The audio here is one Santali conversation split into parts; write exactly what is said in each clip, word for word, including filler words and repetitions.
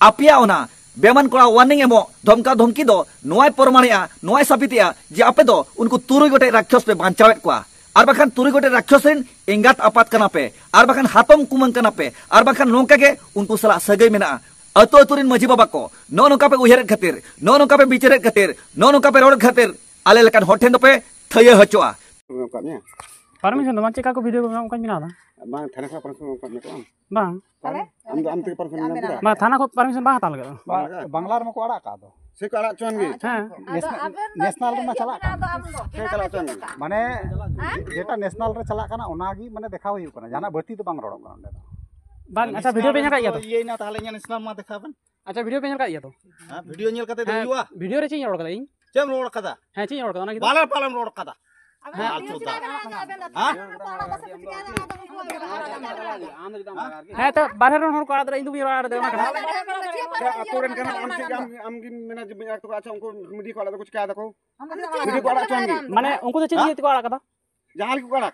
ᱟᱯᱮᱭᱟᱜ ᱚᱱᱟ ᱵᱮᱢᱟᱱ ᱠᱚᱲᱟ ᱣᱟᱨᱱᱤᱝ ᱮᱢᱚᱜ ᱫᱷᱚᱢᱠᱟ ᱫᱷᱚᱢᱠᱤ ᱫᱚ ᱱᱚᱣᱟᱭ ᱯᱨᱚᱢᱟᱱᱮᱜᱼᱟ, ᱱᱚᱣᱟᱭ ᱥᱟᱵᱤᱛᱮᱜᱼᱟ ᱡᱮ ᱟᱯᱮ ᱫᱚ ᱩᱱᱠᱩ ᱛᱩᱨᱩᱭ ᱜᱚᱴᱮᱡ ᱨᱟᱠᱠᱷᱚᱥ ᱯᱮ ᱵᱟᱧᱪᱟᱣᱮᱫ ᱠᱚᱣᱟ, ᱟᱨ ᱵᱟᱠᱷᱟᱱ ᱛᱩᱨᱩᱭ ᱜᱚᱴᱮᱡ ᱨᱟᱠᱠᱷᱚᱥ ᱨᱮᱱ ᱮᱸᱜᱟᱛ ᱟᱯᱟᱛ ᱠᱟᱱᱟ ᱯᱮ, ᱟᱨ ᱵᱟᱠᱷᱟᱱ ᱦᱟᱛᱚᱢ ᱠᱩᱢᱟᱹᱝ ᱠᱟᱱᱟ ᱯᱮ, ᱟᱨ ᱵᱟᱠᱷᱟᱱ ᱱᱚᱝᱠᱟ ᱜᱮ ᱩᱱᱠᱩ ᱥᱟᱞᱟᱜ ᱥᱟᱹᱜᱟᱹᱭ ᱢᱮᱱᱟᱜᱼᱟ᱾ ᱟᱹᱛᱩ ᱟᱹᱛᱩ ᱨᱮᱱ ᱢᱟᱹᱡᱷᱤ ᱵᱟᱵᱟ ᱠᱚ ᱱᱚᱜᱼᱚ ᱱᱚᱝᱠᱟ ᱯᱮ ᱩᱭᱦᱟᱹᱨᱮᱫ ᱠᱷᱟᱹᱛᱤᱨ, ᱱᱚᱜᱼᱚ ᱱᱚᱝᱠᱟ ᱯᱮ ᱵᱤᱪᱟᱹᱨᱮᱫ ᱠᱷᱟᱹᱛᱤᱨ, ᱱᱚᱜᱼᱚ ᱱᱚᱝᱠᱟ ᱯᱮ ᱨᱚᱲᱮᱫ ᱠᱷᱟᱹᱛᱤᱨ ᱟᱞᱮ ᱞᱮᱠᱟᱱ ᱦᱚᱲ ᱴᱷᱮᱱ ᱫᱚᱯᱮ ᱛᱷᱟᱹᱭᱟᱹ ᱦᱚᱪᱚᱜᱼᱟ᱾ ᱮᱢ ᱟᱠᱟᱫ ᱢᱮᱭᱟ? ᱯᱟᱨᱢᱤᱥᱚᱱ ᱫᱚ ᱵᱟᱝ, ᱪᱮᱫ ᱠᱟ ᱠᱚ ᱵᱷᱤᱰᱤᱭᱳ ᱠᱚ ᱵᱮᱱᱟᱣᱟ ᱚᱱᱠᱟᱧ ᱵᱮᱱᱟᱣ ᱮᱫᱟ᱾ ᱵᱟᱝ, ᱛᱷᱟᱱᱟ ᱠᱷᱚᱱ ᱯᱟᱨᱢᱤᱥᱚᱱ ᱮᱢ ᱟᱠᱟᱫ ᱢᱮᱭᱟ ᱛᱚ ᱟᱢ? ᱵᱟᱝ᱾ ᱛᱟᱦᱞᱮ? ᱟᱢ ᱫᱚ, ᱟᱢ ᱛᱮᱜᱮ ᱯᱟᱨᱢᱤᱥᱚᱱ ᱧᱟᱢ ᱠᱮᱫᱟ? ᱵᱟᱝ, ᱛᱷᱟᱱᱟ ᱠᱷᱚᱱ ᱯᱟᱨᱢᱤᱥᱚᱱ ᱵᱟᱝ ᱦᱟᱛᱟᱣ ᱞᱟᱜᱟᱜᱼᱟ᱾ ᱵᱟᱝ ᱞᱟᱜᱟᱜᱼᱟ? ᱵᱟᱝᱞᱟ ᱨᱮᱢᱟ ᱠᱚ ᱟᱲᱟᱜ ᱟᱠᱟᱫ ᱫᱚ᱾ ᱥᱮ ᱠᱚ ᱟᱲᱟᱜ ᱦᱚᱪᱚᱣᱟᱱ ᱜᱮ? ᱦᱮᱸ᱾ ᱟᱫᱚ ᱱᱮᱥᱱᱟᱞ, ᱟᱵᱮᱱ ᱫᱚ ᱱᱮᱥᱱᱟᱞ ᱪᱮᱫ ᱨᱮᱢᱟ ᱪᱟᱞᱟᱜ ᱠᱟᱱᱟ᱾ ᱟᱫᱚ ᱟᱵᱚ ᱫᱚ ᱪᱮᱫ ᱠᱟᱞᱟ ᱦᱚᱪᱚᱣᱟᱱ ᱜᱮ? ᱢᱟᱱᱮ ᱦᱮᱸ? ᱡᱮᱴᱟ ᱱᱮᱥᱱᱟᱞ ᱨᱮ ᱪᱟᱞᱟᱜ ᱠᱟᱱᱟ, ᱚᱱᱟᱜᱮ ᱢᱟᱱᱮ ᱫᱮᱠᱷᱟᱣ ᱦᱩᱭᱩᱜ ᱠᱟᱱᱟ, ᱡᱟᱦᱟᱱᱟᱜ ᱵᱟᱹᱲᱛᱤ ᱫᱚ ᱵᱟᱝ ᱨᱚᱲᱚᱜ ᱠᱟᱱᱟ ᱚᱸᱰᱮ ᱫᱚ᱾ ᱵᱟᱝ, ᱟᱪᱪᱷᱟ, ᱱᱮᱥᱱᱟᱞ ᱵᱷᱤᱰᱤᱭᱳ ᱯᱮ ᱧᱮᱞ ᱠᱟᱜ ᱜᱮᱭᱟ ᱛᱚ? ᱤᱭᱟᱹᱭᱮᱱᱟ, ᱛᱟᱦᱞᱮ ᱤᱧᱟᱹᱜ ᱱᱮᱥᱱᱟᱞ ᱢᱟ ᱫᱮᱠᱷᱟᱣ ᱵᱮᱱ᱾ ᱟᱪᱪᱷᱟ, ᱵᱷᱤᱰᱤᱭᱳ ᱧᱮᱞ ᱠᱟᱛᱮ ᱫᱚ ᱦᱮᱸ, ᱦᱩᱭᱩᱜᱼᱟ? ᱵᱷᱤᱰᱤᱭᱳ ᱨᱮ ᱪᱮᱫ ᱤᱧ ᱨᱚᱲ ᱠᱟᱫᱟ ᱤᱧ? ᱪᱮᱫ ᱮᱢ ᱨᱚᱲ ᱠᱟᱫᱟ? ᱦᱮᱸ, ᱪᱮᱫ ᱤᱧ ᱨᱚᱲ ᱠᱟᱫᱟ ᱚᱱᱟ ᱜᱮ? ᱵᱟᱞᱮ ᱯᱟᱞᱮᱢ ᱨᱚᱲ ᱠᱟᱫᱟ᱾ ᱦᱮᱸ᱾ ᱦᱮᱸ? ᱦᱮᱸ, ᱛᱚ ᱵᱟᱨᱦᱮ ᱨᱮᱱ ᱦᱚᱲ ᱠᱚ ᱟᱲᱟᱜ ᱫᱟᱲᱮᱭᱟᱜᱼᱟ, ᱤᱧ ᱫᱚ ᱵᱟᱹᱧ ᱨᱚᱲ ᱫᱟᱲᱮᱭᱟᱜᱼᱟ, ᱚᱱᱟ ᱠᱟᱛᱷᱟ᱾ ᱟᱯᱮ ᱟᱹᱛᱩ ᱨᱮᱱ ᱠᱟᱱᱟᱢ, ᱟᱢ ᱪᱮᱫ ᱟᱢ, ᱟᱢ ᱜᱮᱢ ᱢᱮᱱᱟ ᱡᱮ ᱵᱟᱹᱧ ᱟᱲᱟᱜ ᱛᱟᱠᱚᱣᱟ? ᱟᱪᱪᱷᱟ, ᱩᱱᱠᱩ ᱢᱤᱰᱤᱭᱟ ᱠᱚ ᱟᱲᱟᱜ ᱫᱟᱠᱚ, ᱪᱤᱠᱟᱹ ᱫᱟᱠᱚ? ᱢᱤᱰᱤᱭᱟ ᱠᱚ ᱟᱲᱟᱜ ᱦᱚᱪᱚᱣᱟᱱ ᱜᱮ᱾ ᱢᱟᱱᱮ ᱩᱱᱠᱩ ᱫᱚ ᱪᱮᱫ ᱦᱮᱸ? ᱤᱭᱟᱹ ᱛᱮᱠᱚ ᱟᱲᱟᱜ ᱠᱟᱫᱟ? ᱡᱟᱦᱟᱸ ᱨᱮᱜᱮ ᱠᱚ ᱟᱲᱟᱜ,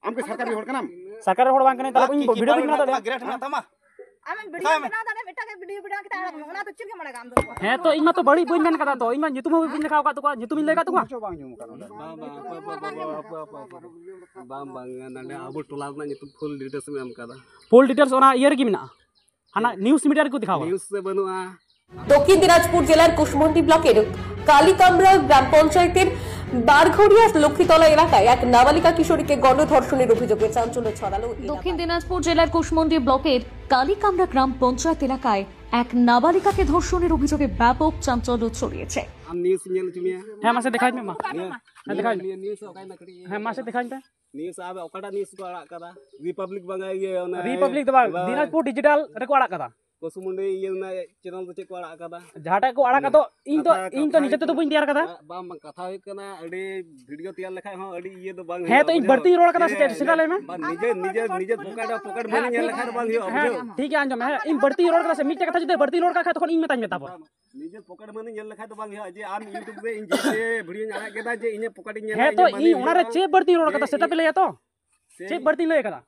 ᱟᱢ ᱠᱤ ᱥᱚᱨᱠᱟᱨᱤ ᱦᱚᱲ ᱠᱟᱱᱟᱢ? ᱥᱚᱨᱠᱟᱨᱤ ᱦᱚᱲ ᱵᱟᱝ ᱠᱟᱱᱟᱹᱧ, ᱛᱟᱦᱞᱮ ᱤᱧ ᱵᱷᱤᱰᱤᱭᱳ ᱵᱟᱹᱧ ᱵᱮᱱᱟᱣ ᱫᱟᱲᱮᱭᱟᱜᱼᱟ? ᱜᱨᱮᱰ ᱢᱮᱱᱟᱜ ᱛᱟᱢᱟ? ᱟᱢᱮᱢ ᱵᱷᱤᱰᱤᱭᱳ ᱵᱮᱱᱟᱣ ᱫᱟᱲᱮᱭᱟᱜᱼᱟ, ᱢᱤᱫᱴᱟᱝ ᱜᱮ ᱵᱷᱤᱰᱤᱭᱳ ᱵᱮᱱᱟᱣ ᱠᱟᱛᱮ ᱟᱲᱟᱜ ᱢᱮ, ᱚᱱᱟ ᱫᱚ ᱪᱮᱫ ᱜᱮ ᱢᱟᱱᱟ ᱜᱮ ᱟᱢ ᱫᱚ᱾ ᱦᱮᱸ, ᱛᱚ ᱤᱧ ᱢᱟ ᱛᱚ ᱵᱟᱹᱲᱤᱡ ᱵᱟᱹᱧ ᱢᱮᱱ ᱠᱟᱫᱟ, ᱛᱚ ᱤᱧ ᱢᱟ ᱧᱩᱛᱩᱢ ᱦᱚᱸ ᱵᱟᱹᱧ ᱞᱮᱠᱷᱟᱣ ᱟᱠᱟᱫ ᱛᱟᱠᱚᱣᱟ, ᱧᱩᱛᱩᱢ ᱤᱧ ᱞᱟᱹᱭ ᱟᱠᱟᱫ ᱛᱟᱠᱚᱣᱟ? ᱪᱮᱫ ᱦᱚᱸ ᱵᱟᱝ ᱟᱸᱡᱚᱢᱚᱜ ᱠᱟᱱᱟ ᱚᱸᱰᱮ᱾ ᱵᱟᱝ, ᱵᱟᱝ, ᱟᱯᱮ, ᱟᱯᱮ, ᱟᱯᱮ, ᱟᱯᱮ, ᱟᱯᱮ, ᱟᱯᱮ, ᱟᱯᱮ᱾ ᱵᱟᱝ, ᱵᱟᱝ, ᱱᱚᱰᱮ ᱟᱵᱚ ᱴᱚᱞᱟ ᱨᱮᱱᱟᱜ ᱧᱩᱛᱩᱢ ᱯᱷᱩᱞ ᱰᱤᱴᱮᱞᱥ ᱮᱢ ᱮᱢ ᱠᱟᱫᱟ᱾ ᱯᱷᱩᱞ ᱰᱤᱴᱮᱞᱥ ᱚᱱᱟ ᱤᱭᱟᱹ ᱨᱮᱜᱮ ᱢᱮᱱᱟᱜᱼᱟ, ᱦᱟᱱᱟ ᱱᱤᱭᱩᱡᱽ ᱢᱤᱰᱤᱭᱟ ᱨᱮᱠᱚ ᱫᱮᱠᱷᱟᱣ ᱠᱟᱫᱟ᱾ ᱱᱤᱭᱩᱡᱽ ᱨᱮ ᱵᱟᱹᱱᱩᱜᱼᱟ। দক্ষিণ দিনাজপুর জেলার কুশমন্ডি ব্লকের কালিকামরা গ্রাম পঞ্চায়েতের বারঘড়িয়া লক্ষ্মীতলা এলাকায় এক নাবালিকা কিশোরীকে গণধর্ষণের অভিযোগে চাঞ্চল্য ছড়ালো এলাকায়। দক্ষিণ দিনাজপুর জেলার কুশমন্ডি ব্লকের কালিকামরা গ্রাম পঞ্চায়েত এলাকায় এক নাবালিকাকে ধর্ষণের অভিযোগে ব্যাপক চাঞ্চল্য ছড়িয়েছে। ᱟᱢ ᱱᱤᱭᱩᱡᱽ ᱧᱮᱞ ᱦᱚᱪᱚ ᱢᱮᱭᱟ। ᱦᱮᱸ, ᱢᱟᱥᱮ ᱫᱮᱠᱷᱟᱣ ᱢᱮ ᱢᱟ᱾ ᱱᱤᱭᱟᱹ, ᱦᱮᱸ, ᱫᱮᱠᱷᱟᱣ ᱢᱮ᱾ ᱱᱤᱭᱟᱹ ᱱᱤᱭᱩᱡᱽ ᱚᱠᱟᱭ ᱱᱟ ᱠᱟᱹᱴᱤᱡ ᱤᱭᱟᱹ ᱦᱮᱸ, ᱢᱟᱥᱮ ᱫᱮᱠᱷᱟᱣ ᱢᱮ᱾ ᱱᱤᱭᱩᱡᱽ ᱟᱵᱮ ᱚᱠᱟᱴᱟᱜ ᱱᱤᱭᱩᱡᱽ ᱠᱚ ᱟᱲᱟᱜ ᱠᱟᱫᱟ? ᱨᱤᱯᱟᱵᱽᱞᱤᱠ ᱵᱟᱝᱟ, ᱤᱭᱟᱹ, ᱚᱱᱟ ᱨᱤᱯᱟᱵᱽᱞᱤᱠ ᱫᱚ ᱵᱟᱝ, ᱵᱟᱝ᱾ ᱫᱤᱱᱟᱡᱽᱯᱩᱨ ᱰᱤᱡᱤᱴᱟᱞ ᱨᱮᱠᱚ ᱟᱲᱟᱜ ᱠᱟᱫᱟ᱾ ᱠᱩᱥᱢᱩᱱᱰᱤ ᱤᱭᱟᱹ ᱨᱮᱱᱟᱜ ᱪᱮᱱᱮᱞ ᱫᱚ ᱪᱮᱫ ᱠᱚ ᱟᱲᱟᱜ ᱠᱟᱫᱟ? ᱡᱟᱦᱟᱸᱴᱟᱜ ᱠᱚ ᱟᱲᱟᱜ ᱠᱟᱫᱟ, ᱤᱧ ᱫᱚ, ᱠᱟᱛᱷᱟ, ᱤᱧ ᱫᱚ ᱠᱟᱛᱷᱟ ᱱᱤᱡᱮ ᱛᱮᱫᱚ ᱦᱩᱭᱩᱜ ᱵᱟᱹᱧ ᱛᱮᱭᱟᱨ ᱠᱟᱫᱟ᱾ ᱠᱟᱱᱟ, ᱵᱟᱝ, ᱵᱟᱝ, ᱠᱟᱛᱷᱟ ᱦᱩᱭᱩᱜ ᱠᱟᱱᱟ, ᱟᱹᱰᱤ ᱵᱷᱤᱰᱤᱭᱳ ᱛᱮᱭᱟᱨ ᱞᱮᱠᱷᱟᱡ ᱦᱚᱸ ᱟᱹᱰᱤ ᱤᱭᱟᱹ ᱫᱚ ᱵᱟᱝ ᱦᱮᱸ, ᱦᱩᱭᱩᱜᱼᱟ, ᱛᱚ ᱤᱧ ᱵᱩᱡᱷᱟᱹᱣ? ᱵᱟᱹᱲᱛᱤᱧ ᱨᱚᱲ ᱠᱟᱫᱟ ᱥᱮ ᱪᱮᱫ? ᱥᱮᱸᱫᱽᱨᱟ ᱞᱟᱹᱭ ᱢᱮ᱾ ᱵᱟᱝ, ᱱᱤᱡᱮ, ᱱᱤᱡᱮ, ᱱᱤᱡᱮ ᱯᱚᱠᱮᱴ, ᱯᱚᱠᱮᱴ ᱢᱟᱱᱤ ᱧᱮᱞ ᱞᱮᱠᱷᱟᱡ ᱫᱚ ᱵᱟᱝ ᱦᱩᱭᱩᱜᱼᱟ, ᱦᱮᱸ, ᱵᱩᱡᱷᱟᱹᱣ? ᱴᱷᱤᱠ ᱜᱮᱭᱟ, ᱟᱸᱡᱚᱢ ᱢᱮ᱾ ᱦᱮᱸ, ᱤᱧ ᱵᱟᱹᱲᱛᱤᱧ ᱨᱚᱲ ᱠᱟᱫᱟ ᱥᱮ, ᱢᱤᱫᱴᱮᱡ ᱠᱟᱛᱷᱟ ᱡᱩᱫᱤ ᱵᱟᱹᱲᱛᱤᱧ ᱨᱚᱲ ᱠᱟᱜ ᱠᱷᱟᱡ, ᱛᱚᱠᱷᱚᱱ ᱤᱧ ᱢᱮᱛᱟᱧ ᱢᱮ ᱛᱟᱯᱚᱨ᱾ ᱱᱤᱡᱮ ᱯᱚᱠᱮᱴ ᱢᱟᱱᱤ ᱧᱮᱞ ᱞᱮᱠᱷᱟᱡ ᱫᱚ ᱵᱟᱝ ᱦᱩᱭᱩᱜᱼᱟ, ᱡᱮ ᱟᱢ YouTube ᱨᱮ ᱤᱧ ᱡᱮ ᱵᱷᱤᱰᱤᱭᱳᱧ ᱟᱲᱟᱜ ᱠᱮᱫᱟ, ᱡᱮ ᱤᱧᱟᱹᱜ ᱯᱚᱠᱮᱴ ᱤᱧ ᱧᱮᱞᱟ, ᱦᱮᱸ, ᱛᱚ ᱤᱧᱟᱹᱜ ᱢᱟᱱᱤ ᱤᱧ ᱚᱱᱟ ᱨᱮ ᱦᱩᱭᱩᱜᱼᱟ, ᱪᱮᱫ ᱵᱟᱹᱲᱛᱤᱧ ᱨᱚᱲ ᱡᱮ ᱠᱟᱫᱟ, ᱥᱮᱴᱟ ᱤᱧ ᱯᱮ ᱞᱟᱹᱭᱟ ᱛᱚ? ᱪᱮᱫ ᱪᱮᱫ ᱵᱟᱹᱲᱛᱤᱧ ᱞᱟᱹᱭ ᱠᱟᱫᱟ?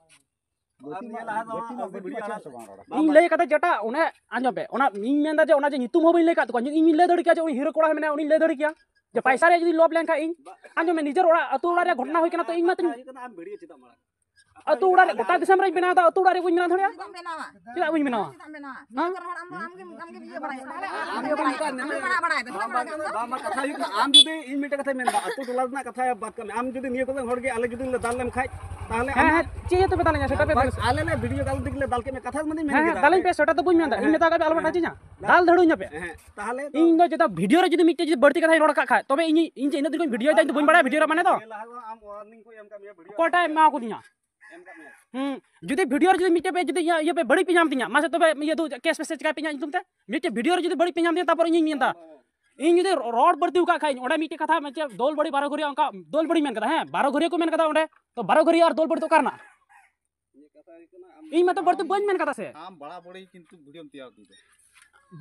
ᱤᱧ ᱞᱟᱹᱭ ᱠᱟᱫᱟ ᱡᱮᱴᱟ ᱚᱱᱮ, ᱟᱸᱡᱚᱢ ᱯᱮ, ᱚᱱᱟ ᱤᱧ ᱢᱮᱱᱫᱟ ᱡᱮ ᱚᱱᱟ ᱡᱮ ᱧᱩᱛᱩᱢ ᱦᱚᱸ ᱵᱟᱹᱧ ᱞᱟᱹᱭ ᱠᱟᱫ ᱛᱟᱠᱚᱣᱟ, ᱤᱧ ᱞᱟᱹᱭ ᱫᱟᱲᱮ ᱠᱮᱭᱟ ᱡᱮ ᱩᱱᱤ ᱦᱤᱨᱳ ᱠᱚᱲᱟ ᱢᱮᱱᱟᱭᱟ, ᱩᱱᱤᱧ ᱞᱟᱹᱭ ᱫᱟᱲᱮ ᱠᱮᱭᱟ ᱡᱮ ᱯᱟᱭᱥᱟ ᱨᱮᱭᱟᱜ ᱡᱩᱫᱤ ᱞᱚᱵᱷ ᱞᱮᱱᱠᱷᱟᱡ ᱤᱧ, ᱟᱸᱡᱚᱢ ᱢᱮ, ᱱᱤᱡᱮᱨ ᱚᱲᱟᱜ, ᱟᱹᱛᱩ ᱚᱲᱟᱜ ᱨᱮᱭᱟᱜ ᱜᱷᱚᱴᱚᱱᱟ ᱦᱩᱭ ᱠᱟᱱᱟ, ᱛᱚ ᱤᱧ ᱢᱟ ᱛᱤᱧ ᱟᱹᱛᱩ ᱚᱲᱟᱜ ᱨᱮ ᱜᱚᱴᱟ ᱫᱤᱥᱚᱢ ᱨᱮᱧ ᱵᱮᱱᱟᱣ ᱮᱫᱟ, ᱟᱹᱛᱩ ᱚᱲᱟᱜ ᱨᱮ ᱵᱟᱹᱧ ᱵᱮᱱᱟᱣ ᱫᱟᱲᱮᱭᱟᱜᱼᱟ? ᱪᱮᱫᱟᱜ ᱵᱟᱹᱧ ᱵᱮᱱᱟᱣᱟ? ᱦᱮᱸ? ᱟᱢ ᱡᱩᱫᱤ, ᱤᱧ ᱢᱤᱫᱴᱮᱱ ᱠᱟᱛᱷᱟᱧ ᱢᱮᱱᱫᱟ, ᱟᱹᱛᱩ ᱴᱚᱞᱟ ᱨᱮᱱᱟᱜ ᱠᱟᱛᱷᱟ ᱵᱟᱫ ᱠᱟᱜ ᱢᱮ, ᱟᱢ ᱡᱩᱫᱤ ᱱᱤᱭᱟᱹ ᱠᱚᱨᱮ ᱦᱚᱲ ᱜᱮ ᱟᱞᱮ ᱡᱩᱫᱤ ᱞᱮ ᱫᱟᱞ ᱞᱮᱢ ᱠᱷᱟᱡ, ᱛᱟᱦᱚᱞᱮ ᱦᱮᱸ, ᱟᱢ ᱦᱮᱸ, ᱪᱮᱫ ᱤᱭᱟᱹ ᱛᱮᱯᱮ ᱫᱟᱞᱤᱧᱟ ᱥᱮᱴᱟ ᱯᱮ ᱵᱟᱝ, ᱫᱟᱞ? ᱟᱞᱮ ᱞᱮ ᱵᱷᱤᱰᱤᱭᱳ ᱠᱟᱞ ᱛᱮᱜᱮ ᱞᱮ ᱫᱟᱞ ᱠᱮᱫ ᱢᱮ, ᱠᱟᱛᱷᱟ ᱢᱟᱱᱮᱧ ᱢᱮᱱ ᱦᱮᱸ, ᱦᱮᱸ, ᱠᱮᱫᱟ᱾ ᱫᱟᱞᱤᱧ ᱯᱮ, ᱥᱮᱴᱟ ᱫᱚ ᱵᱟᱹᱧ ᱢᱮᱱᱫᱟ, ᱤᱧ ᱦᱮᱸ᱾ ᱢᱮᱛᱟ ᱠᱟᱜ ᱯᱮ ᱟᱞᱚ ᱯᱮ ᱦᱮᱸ, ᱴᱟᱪᱤᱧᱟ᱾ ᱦᱮᱸ, ᱛᱟᱦᱚᱞᱮ ᱫᱚ ᱤᱧ ᱫᱚ ᱡᱮᱴᱟ ᱵᱷᱤᱰᱤᱭᱳ ᱨᱮ ᱡᱩᱫᱤ ᱢᱤᱫᱴᱮᱡ ᱡᱩᱫᱤ ᱵᱟᱹᱲᱛᱤ ᱠᱟᱛᱷᱟᱧ ᱨᱚᱲ ᱠᱟᱜ ᱠᱷᱟᱡ, ᱛᱚᱵᱮ ᱤᱧ, ᱤᱧ ᱡᱮ ᱤᱱᱟᱹᱜ ᱫᱤᱱ ᱠᱷᱚᱱ ᱵᱷᱤᱰᱤᱭᱳ ᱫᱟᱧ ᱛᱚ ᱵᱟᱹᱧ ᱵᱟᱲᱟᱭᱟ ᱵᱷᱤᱰᱤᱭᱳ ᱨᱮ ᱢᱟᱱᱮ ᱫᱚ᱾ ᱱᱤᱭᱟᱹ ᱞᱟᱦᱟ ᱦᱚᱸ ᱟᱢ warning ᱠᱚ ᱮᱢ ᱠᱟᱜ ᱢᱮᱭᱟ ᱵᱷᱤᱰᱤᱭᱳ ᱚᱠᱚᱭᱴᱟᱜ ᱮ ᱮᱢᱟ ᱠᱟᱫᱤᱧᱟ? ᱮᱢ ᱠᱟᱜ ᱢᱮᱭᱟ᱾ ᱦᱩᱸ, ᱡᱩᱫᱤ ᱵᱷᱤᱰᱤᱭᱳ ᱨᱮ ᱡᱩᱫᱤ ᱢᱤᱫᱴᱮᱡ ᱯᱮ ᱡᱩᱫᱤ ᱤᱭᱟᱹ, ᱤᱭᱟᱹ ᱯᱮ ᱵᱟᱹᱲᱤᱡ ᱯᱮ ᱧᱟᱢ ᱛᱤᱧᱟ, ᱢᱟᱥᱮ ᱛᱚᱵᱮ ᱤᱭᱟᱹ ᱫᱚ ᱠᱮᱥ ᱯᱮᱥᱮ ᱪᱤᱠᱟ ᱯᱮ ᱤᱧᱟᱹᱜ ᱧᱩᱛᱩᱢ ᱛᱮ? ᱢᱤᱫᱴᱮᱡ ᱵᱷᱤᱰᱤᱭᱳ ᱨᱮ ᱡᱩᱫᱤ ᱵᱟᱹᱲᱤᱡ ᱯᱮ ᱧᱟᱢ ᱛᱤᱧᱟ, ᱛᱟᱨᱯᱚᱨ ᱤᱧᱤᱧ ᱢᱮᱱᱫᱟ᱾ ᱤᱧ ᱡᱩᱫᱤ ᱨᱚᱲ ᱵᱟᱹᱲᱛᱤ ᱟᱠᱟᱫ ᱠᱷᱟᱡ, ᱚᱸᱰᱮ ᱢᱤᱫᱴᱮᱡ ᱠᱟᱛᱷᱟ ᱢᱤᱫᱴᱮᱡ ᱫᱚᱞ ᱵᱟᱹᱲᱤ ᱵᱟᱨᱚ ᱜᱷᱚᱨᱤᱭᱟ ᱚᱱᱠᱟ ᱫᱚᱞ ᱵᱟᱹᱲᱤ ᱢᱮᱱ ᱠᱟᱫᱟ, ᱦᱮᱸ, ᱵᱟᱨᱚ ᱜᱷᱚᱨᱤᱭᱟ ᱠᱚ ᱢᱮᱱ ᱠᱟᱫᱟ ᱚᱸᱰᱮ, ᱛᱚ ᱵᱟᱨᱚ ᱜᱷᱚᱨᱤᱭᱟ ᱟᱨ ᱫᱚᱞ ᱵᱟᱹᱲᱤ ᱫᱚ ᱚᱠᱟ ᱨᱮᱱᱟᱜ? ᱤᱧ ᱢᱟᱛᱚ ᱵᱟᱹᱲᱛᱤ ᱵᱟᱹᱧ ᱢᱮᱱ ᱠᱟᱫᱟ ᱥᱮ᱾ ᱟᱢ ᱵᱟᱲᱟᱵᱟᱹᱲᱤ ᱠᱤᱱᱛᱩ ᱵᱷᱤᱰᱤᱭᱳᱢ ᱛᱮᱭᱟᱨ ᱠᱮᱫᱟ᱾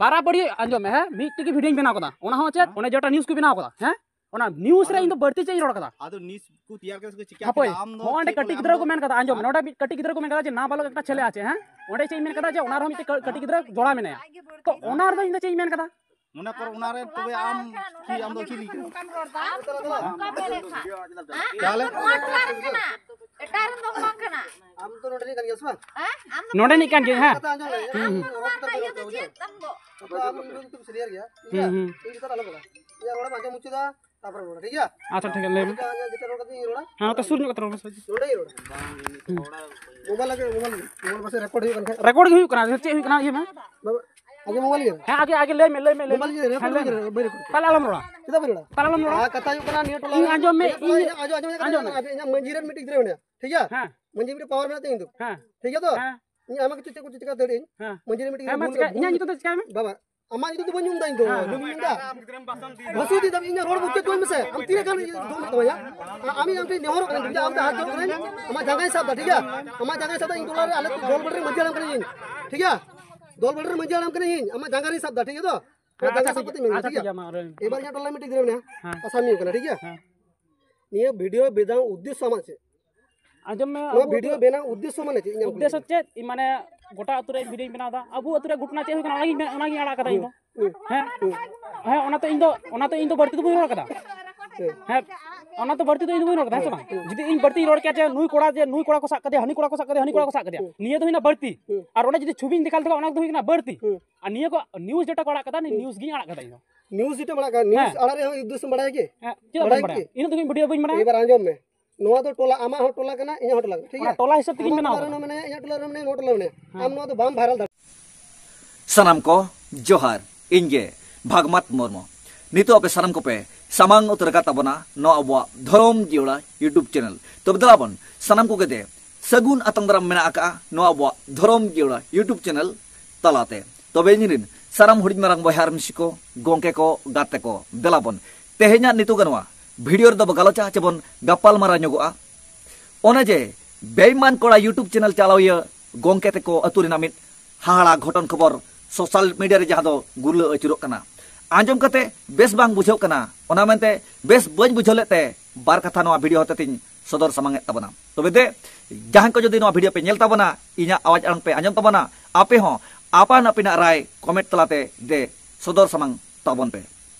ᱵᱟᱨᱟᱵᱟᱹᱲᱤ ᱟᱸᱡᱚᱢ ᱢᱮ, ᱦᱮᱸ, ᱢᱤᱫᱴᱮᱡ ᱜᱮ ᱵᱷᱤᱰᱤᱭᱳᱧ ᱵᱮᱱᱟᱣ ᱠᱟᱫᱟ, ᱚᱱᱟ ᱦᱚᱸ ᱪᱮᱫ, ᱦᱮᱸ? ᱚᱱᱮ ᱡᱮᱴᱟ ᱱᱤᱭᱩᱡᱽ ᱠᱚ ᱵᱮᱱᱟᱣ ᱠᱟᱫᱟ, ᱦᱮᱸ, ᱚᱱᱟ ᱱᱤᱭᱩᱡᱽ ᱨᱮ ᱤᱧ ᱫᱚ ᱵᱟᱹᱲᱛᱤ ᱪᱮᱫ ᱤᱧ ᱨᱚᱲ ᱠᱟᱫᱟ? ᱟᱫᱚ ᱱᱤᱭᱩᱡᱽ ᱠᱚ ᱛᱮᱭᱟᱨ ᱠᱟᱛᱮ ᱠᱚ ᱪᱤᱠᱟ ᱦᱟᱯᱳᱭ, ᱠᱮᱫᱟ? ᱟᱢ ᱫᱚ ᱦᱚᱸ ᱚᱸᱰᱮ ᱪᱮᱫ ᱠᱟᱹᱴᱤᱡ ᱠᱚ ᱜᱤᱫᱽᱨᱟᱹ ᱠᱚ ᱢᱮᱱ ᱠᱟᱫᱟ, ᱟᱸᱡᱚᱢ ᱢᱮ, ᱱᱚᱰᱮ ᱢᱤᱫ ᱠᱟᱹᱴᱤᱡ ᱜᱤᱫᱽᱨᱟᱹ ᱠᱚ ᱢᱮᱱ ᱠᱟᱫᱟ ᱡᱮ ᱱᱟᱵᱟᱞᱚᱠ ᱮᱠᱴᱟ ᱪᱷᱮᱞᱮ ᱟᱪᱷᱮ, ᱦᱮᱸ, ᱚᱸᱰᱮ ᱪᱮᱫ ᱤᱧ ᱢᱮᱱ ᱠᱟᱫᱟ ᱡᱮ ᱚᱱᱟ ᱨᱮᱦᱚᱸ ᱢᱤᱫᱴᱮᱡ ᱠᱟᱹ-, ᱠᱟᱹᱴᱤᱡ ᱜᱤᱫᱽᱨᱟᱹ ᱡᱚᱲᱟ ᱢᱮᱱᱟᱭᱟ, ᱛᱚ ᱚᱱᱟ ᱨᱮᱫᱚ ᱤᱧ ᱫᱚ ᱪᱮᱫ ᱤᱧ ᱢᱮᱱ ᱠᱟᱫᱟ? ᱢᱚᱱᱮ ᱠᱚᱨᱚ ᱚᱱᱟ ᱨᱮ ᱛᱚᱵᱮ ᱟᱢ ᱪᱮᱫ, ᱟᱢ ᱫᱚ ᱪᱮᱫ ᱞᱮᱠᱟ? ᱟᱢ ᱫᱚ ᱱᱚᱰᱮ ᱨᱤᱱᱤᱡ ᱠᱟᱱ ᱜᱮᱭᱟ ᱥᱮ ᱵᱟᱝ? ᱟᱢ ᱫᱚ ᱱᱚᱰᱮ ᱨᱤᱱᱤᱡ ᱠᱟᱱ ᱜᱮᱭᱟ, ᱦᱮᱸ? ᱱᱚᱰᱮ ᱨᱤᱱᱤᱡ ᱠᱟᱱ ᱜᱮᱭᱟ, ᱦᱮᱸ᱾ ᱠᱟᱛᱷᱟ ᱟᱸᱡᱚᱢ ᱞᱮ᱾ ᱦᱩᱸ, ᱦᱩᱸ᱾ ᱟᱢ ᱫᱚ ᱟᱢ ᱧᱩᱛᱩᱢ ᱥᱤᱱᱤᱭᱟᱨ ᱜᱮᱭᱟ, ᱴᱷᱤᱠ ᱜᱮᱭᱟ? ᱦᱩᱸ, ᱦᱩᱸ᱾ ᱤᱧ ᱪᱮᱛᱟᱱ ᱟᱞᱚᱢ ᱨᱚᱲᱟ᱾ ᱤᱧᱟᱹᱜ ᱨᱚᱲᱮᱢ ᱟᱸᱡᱚᱢ ᱢᱩᱪᱟᱹᱫᱟ, ᱛᱟᱨᱯᱚᱨᱮ ᱨᱚᱲᱟ, ᱴᱷᱤᱠ ᱜᱮᱭᱟ? ᱟᱪᱪᱷᱟ, ᱴᱷᱤᱠ ᱜᱮᱭᱟ, ᱞᱟᱹᱭ ᱢᱮ᱾ ᱡᱮᱴᱟ ᱨᱚᱲ ᱠᱟᱛᱮ ᱤᱧ ᱨᱚᱲᱟ᱾ ᱦᱮᱸ, ᱱᱚᱛᱮ ᱥᱩᱨ ᱧᱚᱜ ᱠᱟᱛᱮ ᱨᱚᱲ ᱢᱮ᱾ ᱱᱚᱰᱮ ᱜᱮ ᱨᱚᱲᱟ᱾ ᱦᱩᱸ᱾ ᱢᱳᱵᱟᱭᱤᱞ ᱟᱜᱮ, ᱢᱳᱵᱟᱭᱤᱞ, ᱢᱳᱵᱟᱭᱤᱞ ᱯᱟᱥᱮ ᱨᱮᱠᱚᱨᱰ ᱦᱩᱭᱩᱜ ᱠᱟᱱ ᱠᱷᱟᱡ᱾ ᱨᱮᱠᱚᱨᱰ ᱜᱮ ᱦᱩᱭᱩᱜ ᱠᱟᱱᱟ, ᱪᱮᱫ ᱦᱩᱭᱩᱜ ᱠᱟᱱᱟ, ᱤᱭᱟᱹ ᱢᱮ᱾ ᱵᱟᱵᱟ, ᱟᱜᱮ ᱢᱳᱵᱟᱭᱤᱞ ᱜᱮ᱾ ᱦᱮᱸ, ᱟᱜᱮ, ᱟᱜᱮ ᱞᱟᱹᱭ ᱢᱮ, ᱞᱟᱹᱭ ᱢᱮ, ᱞᱟᱹᱭ ᱢᱮ᱾ ᱢᱳᱵᱟᱭᱤᱞ ᱜᱮ, ᱨᱮᱠᱚᱨᱰ ᱦᱮᱸ, ᱞᱟᱹᱭ ᱜᱮ, ᱢᱮ᱾ ᱵᱟᱹᱧ ᱨᱮᱠᱚᱨᱰ᱾ ᱛᱟᱦᱞᱮ ᱟᱞᱚᱢ ᱨᱚᱲᱟ᱾ ᱪᱮᱫᱟᱜ ᱵᱟᱹᱧ ᱨᱚᱲᱟ? ᱟᱨ ᱠᱟᱛᱷᱟ ᱦᱩᱭᱩᱜ ᱠᱟᱱᱟ, ᱱᱤᱭᱟᱹ ᱴᱚᱞᱟ ᱤᱧ ᱨᱮ, ᱟᱸᱡᱚᱢ ᱢᱮ, ᱤᱧ ᱤᱧ ᱟᱸᱡᱚᱢ, ᱟᱸᱡᱚᱢ, ᱟᱸᱡᱚᱢ, ᱦᱮᱸ᱾ ᱟᱸᱡᱚᱢ ᱢᱮ᱾ ᱤᱧᱟᱹᱜ ᱢᱟᱹᱡᱷᱤ ᱨᱮᱱ ᱢᱤᱫᱴᱤᱡ ᱜᱤᱫᱽᱨᱟᱹ ᱢᱮᱱᱟᱭᱟ, ᱴᱷᱤᱠ ᱜᱮᱭᱟ? ᱦᱮᱸ᱾ ᱢᱟᱹᱡᱷᱤ ᱢᱤᱫᱴᱤᱡ ᱯᱟᱣᱟᱨ ᱢᱮᱱᱟᱜ ᱛᱤᱧᱟ ᱤᱧ ᱫᱚ᱾ ᱦᱮᱸ᱾ ᱴᱷᱤᱠ ᱜᱮᱭᱟ ᱛᱚ? ᱦᱮᱸ᱾ ᱤᱧ ᱟᱢᱟᱜ ᱠᱤᱪᱷᱩ ᱪᱮᱫ ᱠᱚ ᱪᱤᱠᱟ ᱫᱟᱲᱮᱭᱟᱜ ᱟᱹᱧ? ᱦᱮᱸ᱾ ᱢᱟᱹᱡᱷᱤ ᱨᱮᱱ ᱢᱤᱫᱴᱤᱡ ᱦᱮᱸ, ᱢᱟ ᱜᱤᱫᱽᱨᱟᱹ ᱪᱤᱠᱟ-, ᱵᱷᱩᱞ, ᱤᱧᱟᱹᱜ ᱵᱷᱩᱞ ᱧᱩᱛᱩᱢ ᱫᱚ ᱪᱤᱠᱟᱭ ᱢᱮ? ᱵᱟᱵᱟ, ᱟᱢᱟᱜ ᱧᱩᱛᱩᱢ ᱫᱚ ᱵᱟᱹᱧ ᱧᱩᱢ ᱫᱟ ᱤᱧ ᱫᱚ᱾ ᱦᱮᱸ, ᱦᱮᱸ᱾ ᱧᱩᱢ ᱫᱟ᱾ ᱵᱟᱹᱥᱩ ᱤᱫᱤ ᱫᱟᱢ, ᱤᱧᱟᱹᱜ ᱨᱚᱲ ᱢᱩᱪᱟᱹᱫ ᱦᱚᱪᱚᱭ ᱢᱮᱥᱮ᱾ ᱟᱢ ᱛᱤᱱᱟᱹᱜ ᱜᱟᱱ ᱤᱭᱟᱹ ᱫᱚᱢ ᱦᱩᱭᱩᱜ ᱛᱟᱢᱟ ᱭᱟ? ᱟ-, ᱟᱢᱤᱧ ᱟᱢ ᱴᱷᱮᱱ ᱱᱮᱦᱚᱨᱚᱜ ᱠᱟᱹᱱᱟᱹᱧ, ᱴᱷᱤᱠ ᱜᱮᱭᱟ? ᱟᱢ ᱴᱷᱮᱱ ᱦᱟᱛ ᱡᱚᱲ ᱠᱟᱹᱱᱟᱹᱧ, ᱟᱢᱟᱜ ᱡᱟᱸᱜᱟᱧ ᱥᱟᱵ ᱫᱟ, ᱴᱷᱤᱠ ᱜᱮᱭᱟ? ᱟᱢᱟᱜ ᱡᱟᱸᱜᱟᱧ ᱥᱟᱵ ᱫᱟ, ᱤᱧ ᱴᱚᱞᱟ ᱨᱮ ᱟᱞᱮ ᱫᱚᱞ ᱵᱟᱹᱲᱤ ᱨᱮ ᱢᱟᱹᱡᱷᱤ ᱦᱟᱲᱟᱢ ᱠᱟᱹᱱᱟᱹᱧ ᱤᱧ, ᱴᱷᱤᱠ ᱜᱮᱭᱟ? ᱫᱚᱞ ᱵᱟᱹᱲᱤ ᱨᱮ ᱢᱟᱹᱡᱷᱤ ᱦᱟᱲᱟᱢ ᱠᱟᱹᱱᱟᱹᱧ ᱤᱧ, ᱟᱢᱟᱜ ᱡᱟᱸᱜᱟ ᱨᱤᱧ ᱥᱟᱵ ᱫᱟ, ᱴᱷᱤᱠ ᱜᱮᱭᱟ ᱛᱚ? ᱟᱢᱟᱜ ᱦᱮᱸ, ᱡᱟᱸᱜᱟ ᱟᱪᱪᱷᱟ, ᱥᱟᱵ ᱴᱷᱤᱠ ᱠᱟᱛᱮ ᱜᱮᱭᱟ, ᱢᱮᱱ ᱫᱟ, ᱟᱪᱪᱷᱟ, ᱴᱷᱤᱠ ᱴᱷᱤᱠ ᱜᱮᱭᱟ? ᱜᱮᱭᱟ, ᱢᱟ ᱨᱚᱲ ᱢᱮ᱾ ᱮᱵᱟᱨ ᱤᱧᱟᱹᱜ ᱴᱚᱞᱟ ᱨᱮ ᱢᱤᱫᱴᱤᱡ ᱜᱤᱫᱽᱨᱟᱹ ᱢᱮᱱᱟᱭᱟ, ᱦᱮᱸ᱾ ᱟᱥᱟᱢᱤ ᱠᱟᱱᱟ, ᱴᱷᱤᱠ ᱜᱮᱭᱟ? ᱦᱮᱸ᱾ ᱱᱤᱭᱟᱹ ᱵᱷᱤᱰᱤᱭᱳ ᱵᱮᱱᱟᱣ ᱩᱫᱽᱫᱮᱥᱥᱚ ᱟᱢᱟᱜ ᱪᱮᱫ? ᱟᱸᱡᱚᱢ ᱢᱮ, ᱱᱚᱣᱟ ᱟᱵᱚ ᱵᱷᱤᱰᱤᱭᱳ ᱵᱮᱱᱟᱣ ᱩᱫᱽᱫᱮᱥᱥᱚ ᱢᱟᱱᱮ ᱪᱮᱫ? ᱤᱧᱟᱹᱜ ᱩᱫᱽᱫᱮᱥᱥᱚ ᱪᱮᱫ? ᱤᱧ ᱢᱟᱱᱮ ᱜᱚᱴᱟ ᱟᱹᱛᱩ ᱨᱮ ᱵᱷᱤᱰᱤᱭᱳᱧ ᱵᱮᱱᱟᱣ ᱮᱫᱟ, ᱟᱵᱚ ᱟᱹᱛᱩ ᱨᱮ ᱜᱷᱚᱴᱚᱱᱟ ᱪᱮᱫ ᱦᱩᱭ ᱠᱟᱱᱟ ᱚᱱᱟᱜᱤᱧ ᱢᱮ-, ᱚᱱᱟᱜᱤᱧ ᱟᱲᱟᱜ ᱠᱟᱫᱟ ᱤᱧ ᱫᱚ᱾ ᱦᱮᱸ? ᱦᱮᱸ, ᱚᱱᱟᱛᱮ ᱤᱧ ᱫᱚ, ᱚᱱᱟᱛᱮ ᱤᱧ ᱫᱚ ᱵᱟᱹᱲᱛᱤ ᱫᱚ ᱵᱟᱹᱧ ᱨᱚᱲ ᱠᱟᱫᱟ᱾ ᱦᱮᱸ, ᱚᱱᱟ ᱫᱚ ᱵᱟᱹᱲᱛᱤ ᱫᱚ ᱤᱧ ᱫᱚ ᱵᱟᱹᱧ ᱨᱚᱲ ᱠᱟᱫᱟ, ᱦᱮᱸ ᱥᱮ ᱵᱟᱝ? ᱡᱩᱫᱤ ᱤᱧ ᱵᱟᱹᱲᱛᱤᱧ ᱨᱚᱲ ᱠᱮᱭᱟ ᱡᱮ ᱱᱩᱭ ᱠᱚᱲᱟ, ᱡᱮ ᱱᱩᱭ ᱠᱚᱲᱟ ᱠᱚ ᱥᱟᱵ ᱠᱟᱫᱮᱭᱟ, ᱦᱟᱹᱱᱤ ᱠᱚᱲᱟ ᱠᱚ ᱥᱟᱵ ᱠᱟᱫᱮᱭᱟ, ᱦᱟᱹᱱᱤ ᱠᱚᱲᱟ ᱠᱚ ᱥᱟᱵ ᱠᱟᱫᱮᱭᱟ, ᱱᱤᱭᱟᱹ ᱫᱚ ᱦᱩᱭᱱᱟ ᱵᱟᱹᱲᱛᱤ᱾ ᱟᱨ ᱚᱱᱟ ᱡᱩᱫᱤ ᱪᱷᱚᱵᱤᱧ ᱫᱮᱠᱷᱟᱣ ᱞᱮᱠᱷᱟᱱ ᱚᱱᱟ ᱫᱚ ᱦᱩᱭ ᱠᱟᱱᱟ ᱵᱟᱹᱲᱛᱤ᱾ ᱟᱨ ᱱᱤᱭᱟᱹ ᱠᱚ ᱱᱤᱭᱩᱡᱽ ᱡᱮᱴᱟ ᱠᱚ ᱟᱲᱟᱜ ᱠᱟᱫᱟ, ᱱᱤᱭᱩᱡᱽ ᱜᱤᱧ ᱟᱲᱟᱜ ᱠᱟᱫᱟ ᱤᱧ ᱫᱚ᱾ ᱱᱤᱭᱩᱡᱽ ᱡᱮᱴᱟ ᱟᱲᱟᱜ ᱠᱟᱫᱟ, ᱱᱤᱭᱩᱡᱽ ᱦᱮᱸ᱾ ᱟᱲᱟᱜ ᱨᱮᱭᱟᱜ ᱩᱫᱽᱫᱮᱥᱥᱚ ᱵᱟᱲᱟᱭᱟ ᱠᱤ? ᱦᱮᱸ, ᱪᱮᱫᱟᱜ ᱵᱟᱹᱧ ᱵᱟᱲᱟᱭᱟ? ᱤᱱᱟᱹ ᱫᱚ ᱵᱷᱤᱰᱤᱭᱳ ᱵᱟᱹᱧ ᱵᱟᱲᱟᱭᱟ᱾ ᱮᱵᱟᱨ ᱟᱸᱡᱚᱢ ᱢᱮ, ᱱᱚᱣᱟ ᱫᱚ ᱴᱚᱞᱟ, ᱟᱢᱟᱜ ᱦᱚᱸ ᱴᱚᱞᱟ ᱠᱟᱱᱟ, ᱤᱧᱟᱹᱜ ᱦᱚᱸ ᱴᱚᱞᱟ ᱠᱟᱱᱟ, ᱴᱷᱤᱠ ᱜᱮᱭᱟ? ᱴᱚᱞᱟ ᱦᱤᱥᱟᱹᱵ ᱛᱮᱜᱮᱧ ᱵᱮᱱᱟᱣ ᱠᱟᱫᱟ᱾ ᱟᱢᱟᱜ ᱴᱚᱞᱟ ᱨᱮ ᱢᱮᱱᱟᱭᱟ, ᱤᱧᱟᱹᱜ ᱴᱚᱞᱟ ᱨᱮ ᱢᱮᱱᱟᱭᱟ, ᱱᱚᱣᱟ ᱴᱚᱞᱟ ᱨᱮ ᱢᱮᱱᱟᱭᱟ᱾ ᱦᱮᱸ᱾ ᱟᱢ ᱱᱚᱣᱟ ᱫᱚ ᱵᱟᱢ ᱵᱷᱟᱭᱨᱟᱞ ᱫᱟᱲᱮᱭᱟᱜᱼᱟ᱾ ᱥᱟᱱᱟᱢ ᱠᱚ ᱡᱚᱦᱟᱨ, ᱤᱧ ᱜᱮ ᱵᱷᱟᱜᱽᱢᱟᱛ ᱢᱩᱨᱢᱩ᱾ ᱱᱤᱛᱚᱜ ᱟᱯᱮ ᱥᱟᱱᱟᱢ ᱠᱚᱯᱮ ᱥᱟᱢᱟᱝ ᱩᱛᱟᱹᱨ ᱟᱠᱟᱫ ᱛᱟᱵᱚᱱᱟ ᱱᱚᱣᱟ ᱟᱵᱚᱣᱟᱜ ᱫᱷᱚᱨᱚᱢ ᱡᱤᱭᱟᱹᱲᱟ YouTube ᱪᱮᱱᱮᱞ᱾ ᱛᱚᱵᱮ ᱫᱮᱞᱟ ᱵᱚᱱ ᱥᱟᱱᱟᱢ ᱠᱚᱜᱮ ᱛᱮ ᱥᱟᱹᱜᱩᱱ ᱟᱛᱟᱝ ᱫᱟᱨᱟᱢ ᱢᱮᱱᱟᱜ ᱟᱠᱟᱫᱼᱟ ᱱᱚᱣᱟ ᱟᱵᱚᱣᱟᱜ ᱫᱷᱚᱨᱚᱢ ᱡᱤᱭᱟᱹᱲᱟ YouTube ᱪᱮᱱᱮᱞ ᱛᱟᱞᱟᱛᱮ᱾ ᱛᱚᱵᱮ ᱤᱧ ᱨᱤᱱ ᱥᱟᱱᱟᱢ ᱦᱩᱰᱤᱧ ᱢᱟᱨᱟᱝ ᱵᱚᱭᱦᱟ ᱟᱨ ᱢᱤᱥᱤ ᱠᱚ, ᱜᱚᱢᱠᱮ ᱠᱚ, ᱜᱟᱛᱮ ᱠᱚ, ᱫᱮᱞᱟ ᱵᱚᱱ ᱛᱮᱦᱮᱧᱟᱜ ᱱᱤᱛᱚᱜ ᱱᱚᱣᱟ ᱵᱷᱤᱰᱤᱭᱳ ᱨᱮᱫᱚ ᱵᱚ ᱜᱟᱞᱚᱪᱟ ᱪᱮ ᱵᱚᱱ ᱜᱟᱯᱟᱞ ᱢᱟᱨᱟᱣ ᱧᱚᱜᱚᱜᱼᱟ᱾ ᱚᱱᱮ ᱡᱮ ᱵᱮᱭᱢᱟᱱ ᱠᱚᱲᱟ YouTube ᱪᱮᱱᱮᱞ ᱪᱟᱞᱟᱣᱤᱭᱟᱹ ᱜᱚᱢᱠᱮ ᱛᱮᱠᱚ ᱟᱹᱛᱩ ᱨᱮᱱᱟᱜ ᱢᱤᱫ ᱦᱟᱦᱟᱲᱟ ᱜᱷᱚᱴᱚᱱ ᱠᱷᱚᱵᱚᱨ ᱥᱳᱥᱟᱞ ᱢᱤᱰᱤᱭᱟ ᱨᱮ ᱡᱟᱦᱟᱸ ᱫᱚ ᱜᱩᱨᱞᱟᱹ ᱟᱹᱪᱩᱨᱚᱜ ᱠᱟᱱᱟ᱾ ᱟᱸᱡᱚᱢ ᱠᱟᱛᱮ ᱵᱮᱥ ᱵᱟᱝ ᱵᱩᱡᱷᱟᱹᱜ ᱠᱟᱱᱟ, ᱚᱱᱟ ᱢᱮᱱᱛᱮ ᱵᱮᱥ ᱵᱟᱹᱧ ᱵᱩᱡᱷᱟᱹᱣ ᱞᱮᱫ ᱛᱮ ᱵᱟᱨ ᱠᱟᱛᱷᱟ ᱱᱚᱣᱟ ᱵᱷᱤᱰᱤᱭᱳ ᱦᱚᱛᱮᱛᱮᱧ ᱥᱚᱫᱚᱨ ᱥᱟᱢᱟᱝ ᱮᱫ ᱛᱟᱵᱚᱱᱟ᱾ ᱛᱚᱵᱮ ᱫᱮ, ᱡᱟᱦᱟᱸᱭ ᱠᱚ ᱡᱩᱫᱤ ᱱᱚᱣᱟ ᱵᱷᱤᱰᱤᱭᱳ ᱯᱮ ᱧᱮᱞ ᱛᱟᱵᱚᱱᱟ, ᱤᱧᱟᱹᱜ ᱟᱣᱟᱡ ᱟᱲᱟᱝ ᱯᱮ ᱟᱸᱡᱚᱢ ᱛᱟᱵᱚᱱᱟ, ᱟᱯᱮ ᱦᱚᱸ ᱟᱯᱟᱱ ᱟᱹᱯᱤᱱᱟᱜ ᱨᱟᱭ ᱠᱚᱢᱮᱱᱴ ᱛᱟᱞᱟᱛᱮ ᱫᱮ ᱥᱚᱫᱚᱨ ᱥᱟᱢᱟᱝ ᱛᱟᱵᱚᱱ ᱯᱮ᱾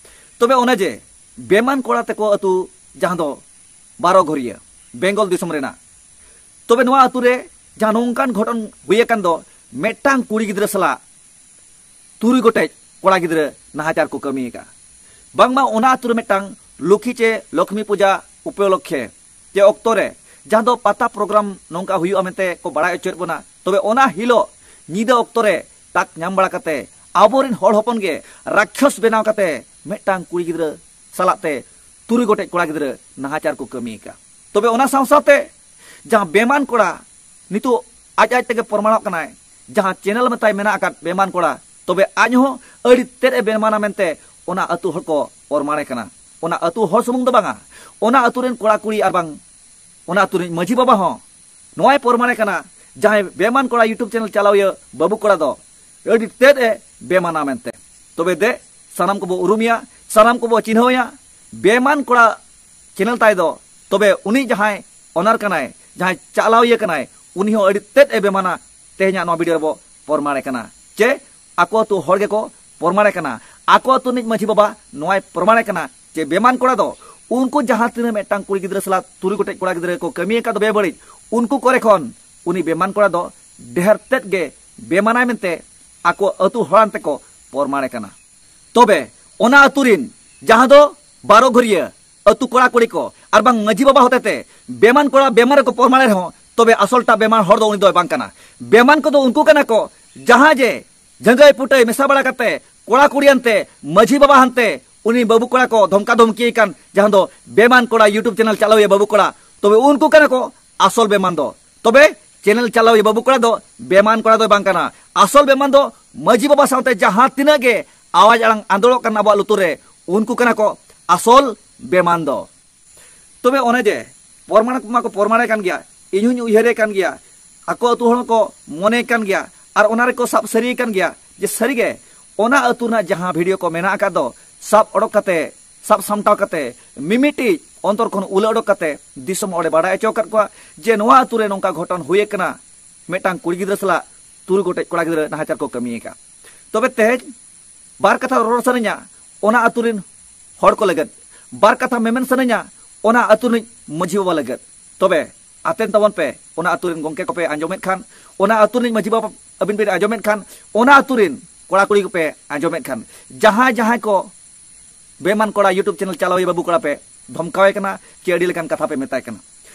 ᱛᱚᱵᱮ ᱚᱱᱮ ᱡᱮ ᱵᱮᱢᱟᱱ ᱠᱚᱲᱟ ᱛᱮᱠᱚ ᱟᱹᱛᱩ, ᱡᱟᱦᱟᱸ ᱫᱚ ᱵᱟᱨᱚ ᱜᱷᱚᱨᱤᱭᱟᱹ, ᱵᱮᱝᱜᱚᱞ ᱫᱤᱥᱚᱢ ᱨᱮᱱᱟᱜ, ᱛᱚᱵᱮ ᱱᱚᱣᱟ ᱟᱹᱛᱩ ᱨᱮ ᱡᱟᱦᱟᱸ ᱱᱚᱝᱠᱟᱱ ᱜᱷᱚᱴᱚᱱ ᱦᱩᱭ ᱟᱠᱟᱱ ᱫᱚ, ᱢᱤᱫᱴᱟᱝ ᱠᱩᱲᱤ ᱜᱤᱫᱽᱨᱟᱹ ᱥᱟᱞᱟᱜ ᱛᱩᱨᱩᱭ ᱜᱚᱴᱮᱡ ᱠᱚᱲᱟ ᱜᱤᱫᱽᱨᱟᱹ ᱱᱟᱦᱟᱪᱟᱨ ᱠᱚ ᱠᱟᱹᱢᱤ ᱟᱠᱟᱫᱼᱟ᱾ ᱵᱟᱝᱢᱟ ᱚᱱᱟ ᱟᱹᱛᱩ ᱨᱮ ᱢᱤᱫᱴᱟᱝ ᱞᱚᱠᱠᱷᱤ ᱪᱮ ᱞᱚᱠᱷᱢᱤ ᱯᱩᱡᱟ ᱩᱯᱚᱞᱚᱠᱠᱷᱮ ᱪᱮ ᱚᱠᱛᱚ ᱨᱮ, ᱡᱟᱦᱟᱸ ᱫᱚ ᱯᱟᱛᱟ ᱯᱨᱳᱜᱨᱟᱢ ᱱᱚᱝᱠᱟ ᱦᱩᱭᱩᱜᱼᱟ ᱢᱮᱱᱛᱮ ᱠᱚ ᱵᱟᱲᱟᱭ ᱦᱚᱪᱚᱭᱮᱫ ᱵᱚᱱᱟ, ᱛᱚᱵᱮ ᱚᱱᱟ ᱦᱤᱞᱳᱜ ᱧᱤᱫᱟᱹ ᱚᱠᱛᱚ ᱨᱮ ᱛᱟᱠ ᱧᱟᱢ ᱵᱟᱲᱟ ᱠᱟᱛᱮ ᱟᱵᱚᱨᱮᱱ ᱦᱚᱲ ᱦᱚᱯᱚᱱ ᱜᱮ ᱨᱟᱠᱠᱷᱚᱥ ᱵᱮᱱᱟᱣ ᱠᱟᱛᱮ ᱢᱤᱫᱴᱟᱝ ᱠᱩᱲᱤ ᱜᱤᱫᱽᱨᱟᱹ ᱥᱟᱞᱟᱜ ᱛᱮ ᱛᱩᱨᱩᱭ ᱜᱚᱴᱮᱡ ᱠᱚᱲᱟ ᱜᱤᱫᱽᱨᱟᱹ ᱱᱟᱦᱟᱪᱟᱨ ᱠᱚ ᱠᱟᱹᱢᱤ ᱟᱠᱟᱫ᱾ ᱛᱚᱵᱮ ᱚᱱᱟ ᱥᱟᱶ ᱥᱟᱶᱛᱮ ᱡᱟᱦᱟᱸ ᱵᱮᱢᱟᱱ ᱠᱚᱲᱟ ᱱᱤᱛᱚᱜ ᱟᱡ ᱟᱡ ᱛᱮᱜᱮ ᱯᱨᱚᱢᱟᱬᱚᱜ ᱠᱟᱱᱟᱭ, ᱡᱟᱦᱟᱸ ᱪᱮᱱᱮᱞ ᱢᱮᱛᱟᱭ ᱢᱮᱱᱟᱜ ᱟᱠᱟᱫ ᱵᱮᱢᱟᱱ ᱠᱚᱲᱟ, ᱛᱚᱵᱮ ᱟᱡ ᱦᱚᱸ ᱟᱹᱰᱤ ᱛᱮᱫ ᱮ ᱵᱮᱢᱟᱱᱟ ᱢᱮᱱᱛᱮ ᱚᱱᱟ ᱟᱹᱛᱩ ᱦᱚᱲ ᱠᱚ ᱯᱨᱚᱢᱟᱬᱮ ᱠᱟᱱᱟ᱾ ᱚᱱᱟ ᱟᱹᱛᱩ ᱦᱚᱲ ᱥᱩᱢᱩᱝ ᱫᱚ ᱵᱟᱝᱟ, ᱚᱱᱟ ᱟᱹᱛᱩ ᱨᱮᱱ ᱠᱚᱲᱟ ᱠᱩᱲᱤ ᱟᱨ ᱵᱟᱝ ᱚᱱᱟ ᱟᱹᱛᱩ ᱨᱤᱱ ᱢᱟᱹᱡᱷᱤ ᱵᱟᱵᱟ ᱦᱚᱸ ᱱᱚᱣᱟᱭ ᱯᱨᱚᱢᱟᱬᱮ ᱠᱟᱱᱟ, ᱡᱟᱦᱟᱸᱭ ᱵᱮᱢᱟᱱ ᱠᱚᱲᱟ YouTube ᱪᱮᱱᱮᱞ ᱪᱟᱞᱟᱣᱤᱭᱟᱹ ᱵᱟᱹᱵᱩ ᱠᱚᱲᱟ ᱫᱚ ᱟᱹᱰᱤ ᱛᱮᱫ ᱮ ᱵᱮᱢᱟᱱᱟ ᱢᱮᱱᱛᱮ᱾ ᱛᱚᱵᱮ ᱫᱮ, ᱥᱟᱱᱟᱢ ᱠᱚᱵᱚ ᱩᱨᱩᱢᱮᱭᱟ, ᱥᱟᱱᱟᱢ ᱠᱚᱵᱚ ᱪᱤᱱᱦᱟᱹᱣᱮᱭᱟ ᱵᱮᱢᱟᱱ ᱠᱚᱲᱟ ᱪᱮᱱᱮᱞ ᱛᱟᱭ ᱫᱚ᱾ ᱛᱚᱵᱮ ᱩᱱᱤ ᱡᱟᱦᱟᱸᱭ ᱚᱱᱟᱨ ᱠᱟᱱᱟᱭ, ᱡᱟᱦᱟᱸᱭ ᱪᱟᱞᱟᱣᱤᱭᱟᱹ ᱠᱟᱱᱟᱭ, ᱩᱱᱤ ᱦᱚᱸ ᱟᱹᱰᱤ ᱛᱮᱫ ᱮ ᱵᱮᱢᱟᱱᱟ᱾ ᱛᱮᱦᱮᱧᱟᱜ ᱱᱚᱣᱟ ᱵᱷᱤᱰᱤᱭᱳ ᱨᱮᱵᱚ ᱯᱨᱚᱢᱟᱬᱮ ᱠᱟᱱᱟ ᱡᱮ ᱟᱠᱚ ᱟᱹᱛᱩ ᱦᱚᱲ ᱜᱮᱠᱚ ᱯᱨᱚᱢᱟᱬᱮ ᱠᱟᱱᱟ, ᱟᱠᱚ ᱟᱹᱛᱩ ᱨᱤᱱᱤᱡ ᱢᱟᱹᱡᱷᱤ ᱵᱟᱵᱟ ᱱᱚᱣᱟᱭ ᱯᱨᱚᱢᱟᱬᱮ ᱠᱟᱱᱟ ᱡᱮ ᱵᱮᱢᱟᱱ ᱠᱚᱲᱟ ᱫᱚ ᱩᱱᱠᱩ ᱡᱟᱦᱟᱸ ᱛᱤᱱᱟᱹᱜ ᱢᱤᱫᱴᱟᱝ ᱠᱩᱲᱤ ᱜᱤᱫᱽᱨᱟᱹ ᱥᱟᱞᱟᱜ ᱛᱩᱨᱩᱭ ᱜᱚᱴᱮᱡ ᱠᱚᱲᱟ ᱜᱤᱫᱽᱨᱟᱹ ᱠᱚ ᱠᱟᱹᱢᱤ ᱟᱠᱟᱫ ᱫᱚ ᱵᱮᱵᱟᱹᱲᱤᱡ, ᱩᱱᱠᱩ ᱠᱚᱨᱮ ᱠᱷᱚᱱ ᱩᱱᱤ ᱵᱮᱢᱟᱱ ᱠᱚᱲᱟ ᱫᱚ ᱰᱷᱮᱨ ᱛᱮᱫ ᱜᱮ ᱵᱮᱢᱟᱱᱟᱭ ᱢᱮᱱᱛᱮ ᱟᱠᱚ ᱟᱹᱛᱩ ᱦᱚᱲᱟᱱ ᱛᱮᱠᱚ ᱯᱨᱚᱢᱟᱬᱮ ᱠᱟᱱᱟ᱾ ᱛᱚᱵᱮ ᱚᱱᱟ ᱟᱹᱛᱩ ᱨᱤᱱ ᱡᱟᱦᱟᱸ ᱫᱚ ᱵᱟᱨᱚ ᱜᱷᱩᱨᱤᱭᱟᱹ ᱟᱹᱛᱩ ᱠᱚᱲᱟ ᱠᱩᱲᱤ ᱠᱚ ᱟᱨ ᱵᱟᱝ ᱢᱟᱹᱡᱷᱤ ᱵᱟᱵᱟ ᱦᱚᱛᱮᱛᱮ ᱵᱮᱢᱟᱱ ᱠᱚᱲᱟ ᱵᱮᱢᱟᱱ ᱨᱮᱠᱚ ᱯᱨᱚᱢᱟᱬᱮ ᱨᱮᱦᱚᱸ, ᱛᱚᱵᱮ ᱟᱥᱚᱞᱴᱟ ᱵᱮᱢᱟᱱ ᱦᱚᱲ ᱫᱚ ᱩᱱᱤ ᱫᱚᱭ ᱵᱟᱝ ᱠᱟᱱᱟ᱾ ᱵᱮᱢᱟᱱ ᱠᱚᱫᱚ ᱩᱱᱠᱩ ᱠᱟᱱᱟ ᱠᱚ ᱡᱟᱦᱟᱸ ᱡᱮ ᱡᱷᱟᱹᱝᱜᱟᱹᱭ ᱯᱩᱴᱟᱹᱭ ᱢᱮᱥᱟ ᱵᱟᱲᱟ ᱠᱟᱛᱮ ᱠᱚᱲᱟ ᱠᱩᱲᱤ ᱟᱱᱛᱮ ᱢᱟᱹᱡᱷᱤ ᱵᱟᱵᱟ ᱦᱟᱱᱛᱮ ᱩᱱᱤ ᱵᱟᱹᱵᱩ ᱠᱚᱲᱟ ᱠᱚ ᱫᱷᱚᱢᱠᱟ ᱫᱷᱚᱢᱠᱤᱭᱮ ᱠᱟᱱ, ᱡᱟᱦᱟᱸ ᱫᱚ ᱵᱮᱢᱟᱱ ᱠᱚᱲᱟ YouTube ᱪᱮᱱᱮᱞ ᱪᱟᱞᱟᱣᱤᱭᱟᱹ ᱵᱟᱹᱵᱩ ᱠᱚᱲᱟ, ᱛᱚᱵᱮ ᱩᱱᱠᱩ ᱠᱟᱱᱟ ᱠᱚ ᱟᱥᱚᱞ ᱵᱮᱢᱟᱱ ᱫᱚ᱾ ᱛᱚᱵᱮ ᱪᱮᱱᱮᱞ ᱪᱟᱞᱟᱣᱤᱭᱟᱹ ᱵᱟᱹᱵᱩ ᱠᱚᱲᱟ ᱫᱚ ᱵᱮᱢᱟᱱ ᱠᱚᱲᱟ ᱫᱚᱭ ᱵᱟᱝ ᱠᱟᱱᱟ᱾ ᱟᱥᱚᱞ ᱵᱮᱢᱟᱱ ᱫᱚ ᱢᱟᱹᱡᱷᱤ ᱵᱟᱵᱟ ᱥᱟᱶᱛᱮ ᱡᱟᱦᱟᱸ ᱛᱤᱱᱟᱹᱜ ᱜᱮ ᱟᱣᱟᱡ ᱟᱲᱟᱝ ᱟᱸᱫᱳᱲᱚᱜ ᱠᱟᱱ ᱟᱵᱚᱣᱟᱜ ᱞᱩᱛᱩᱨ ᱨᱮ, ᱩᱱᱠᱩ ᱠᱟᱱᱟ ᱠᱚ ᱟᱥᱚᱞ ᱵᱮᱢᱟᱱ ᱫᱚ᱾ ᱛᱚᱵᱮ ᱚᱱᱮ ᱡᱮ ᱯᱨᱚᱢᱟᱬ ᱢᱟᱠᱚ ᱯᱨᱚᱢᱟᱬᱮ ᱠᱟᱱ ᱜᱮᱭᱟ, ᱤᱧ ᱦᱚᱸᱧ ᱩᱭᱦᱟᱹᱨᱮ ᱠᱟᱱ ᱜᱮᱭᱟ, ᱟᱠᱚ ᱟᱹᱛᱩ ᱦᱚᱲ ᱦᱚᱸᱠᱚ ᱢᱚᱱᱮ ᱠᱟᱱ ᱜᱮᱭᱟ, ᱟᱨ ᱚᱱᱟ ᱨᱮᱠᱚ ᱥᱟᱵ ᱥᱟᱹᱨᱤ ᱠᱟᱱ ᱜᱮᱭᱟ ᱡᱮ ᱥᱟᱹᱨᱤᱜᱮ ᱚᱱᱟ ᱟᱹᱛᱩ ᱨᱮᱱᱟᱜ ᱡᱟᱦᱟᱸ ᱵᱷᱤᱰᱤᱭᱳ ᱠᱚ ᱢᱮᱱᱟᱜ ᱟᱠᱟᱫ ᱫᱚ ᱥᱟᱵ ᱚᱰᱚᱠ ᱠᱟᱛᱮ, ᱥᱟᱵ ᱥᱟᱢᱴᱟᱣ ᱠᱟᱛᱮ, ᱢᱤᱢᱤᱫᱴᱤᱡ ᱚᱱᱛᱚᱨ ᱠᱷᱚᱱ ᱩᱞᱟᱹ ᱚᱰᱚᱠ ᱠᱟᱛᱮ ᱫᱤᱥᱚᱢ ᱦᱚᱲᱮ ᱵᱟᱲᱟᱭ ᱦᱚᱪᱚ ᱟᱠᱟᱫ ᱠᱚᱣᱟ ᱡᱮ ᱱᱚᱣᱟ ᱟᱹᱛᱩ ᱨᱮ ᱱᱚᱝᱠᱟ ᱜᱷᱚᱴᱚᱱ ᱦᱩᱭ ᱟᱠᱟᱱᱟ, ᱢᱤᱫᱴᱟᱝ ᱠᱩᱲᱤ ᱜᱤᱫᱽᱨᱟᱹ ᱥᱟᱞᱟᱜ ᱛᱩᱨᱩᱭ ᱜᱚᱴᱮᱡ ᱠᱚᱲᱟ ᱜᱤᱫᱽᱨᱟᱹ ᱱᱟᱦᱟᱪᱟᱨ ᱠᱚ ᱠᱟᱹᱢᱤ ᱟᱠᱟᱫ᱾ ᱛᱚᱵᱮ ᱛᱮᱦᱮᱧ ᱵᱟᱨ ᱠᱟᱛᱷᱟ ᱨᱚᱲ ᱥᱟᱱᱟᱧᱟ ᱚᱱᱟ ᱟᱹᱛᱩ ᱨᱤᱱ ᱦᱚᱲ ᱠᱚ ᱞᱟᱹᱜᱤᱫ, ᱵᱟᱨ ᱠᱟᱛᱷᱟ ᱢᱮᱢᱮᱱ ᱥᱟᱱᱟᱧᱟ ᱚᱱᱟ ᱟᱹᱛᱩ ᱨᱤᱱᱤᱡ ᱢᱟᱹᱡᱷᱤ ᱵᱟᱵᱟ ᱞᱟᱹᱜᱤᱫ᱾ ᱛᱚᱵᱮ ᱟᱛᱮᱱ ᱛᱟᱵᱚᱱ ᱯᱮ, ᱚᱱᱟ ᱟᱹᱛᱩ ᱨᱤᱱ ᱜᱚᱢᱠᱮ ᱠᱚᱯᱮ ᱟᱸᱡᱚᱢᱮᱫ ᱠᱷᱟᱱ, ᱚᱱᱟ ᱟᱹᱛᱩ ᱨᱤᱱᱤᱡ ᱢᱟᱹᱡᱷᱤ ᱵᱟᱵᱟ ᱟᱹᱵᱤᱱ ᱵᱤᱱ ᱟᱸᱡᱚᱢᱮᱫ ᱠᱷᱟᱱ, ᱚᱱᱟ ᱟᱹᱛᱩ ᱨᱤᱱ ᱠᱚᱲᱟ ᱠᱩᱲᱤ ᱠᱚᱯᱮ ᱟᱸᱡᱚᱢᱮᱫ ᱠᱷᱟᱱ, ᱡᱟᱦᱟᱸᱭ ᱡᱟᱦᱟᱸᱭ ᱠᱚ ᱵᱮᱢᱟᱱ ᱠᱚᱲᱟ YouTube ᱪᱮᱱᱮᱞ ᱪᱟᱞᱟᱣᱤᱭᱟᱹ ᱵᱟᱹᱵᱩ ᱠᱚᱲᱟ ᱯᱮ ᱫᱷᱚᱢᱠᱟᱣᱮ ᱠᱟᱱᱟ ᱪᱮ ᱟᱹᱰᱤ ᱞᱮᱠᱟᱱ ᱠᱟᱛᱷᱟ ᱯᱮ ᱢᱮᱛᱟᱭ ᱠᱟᱱᱟ᱾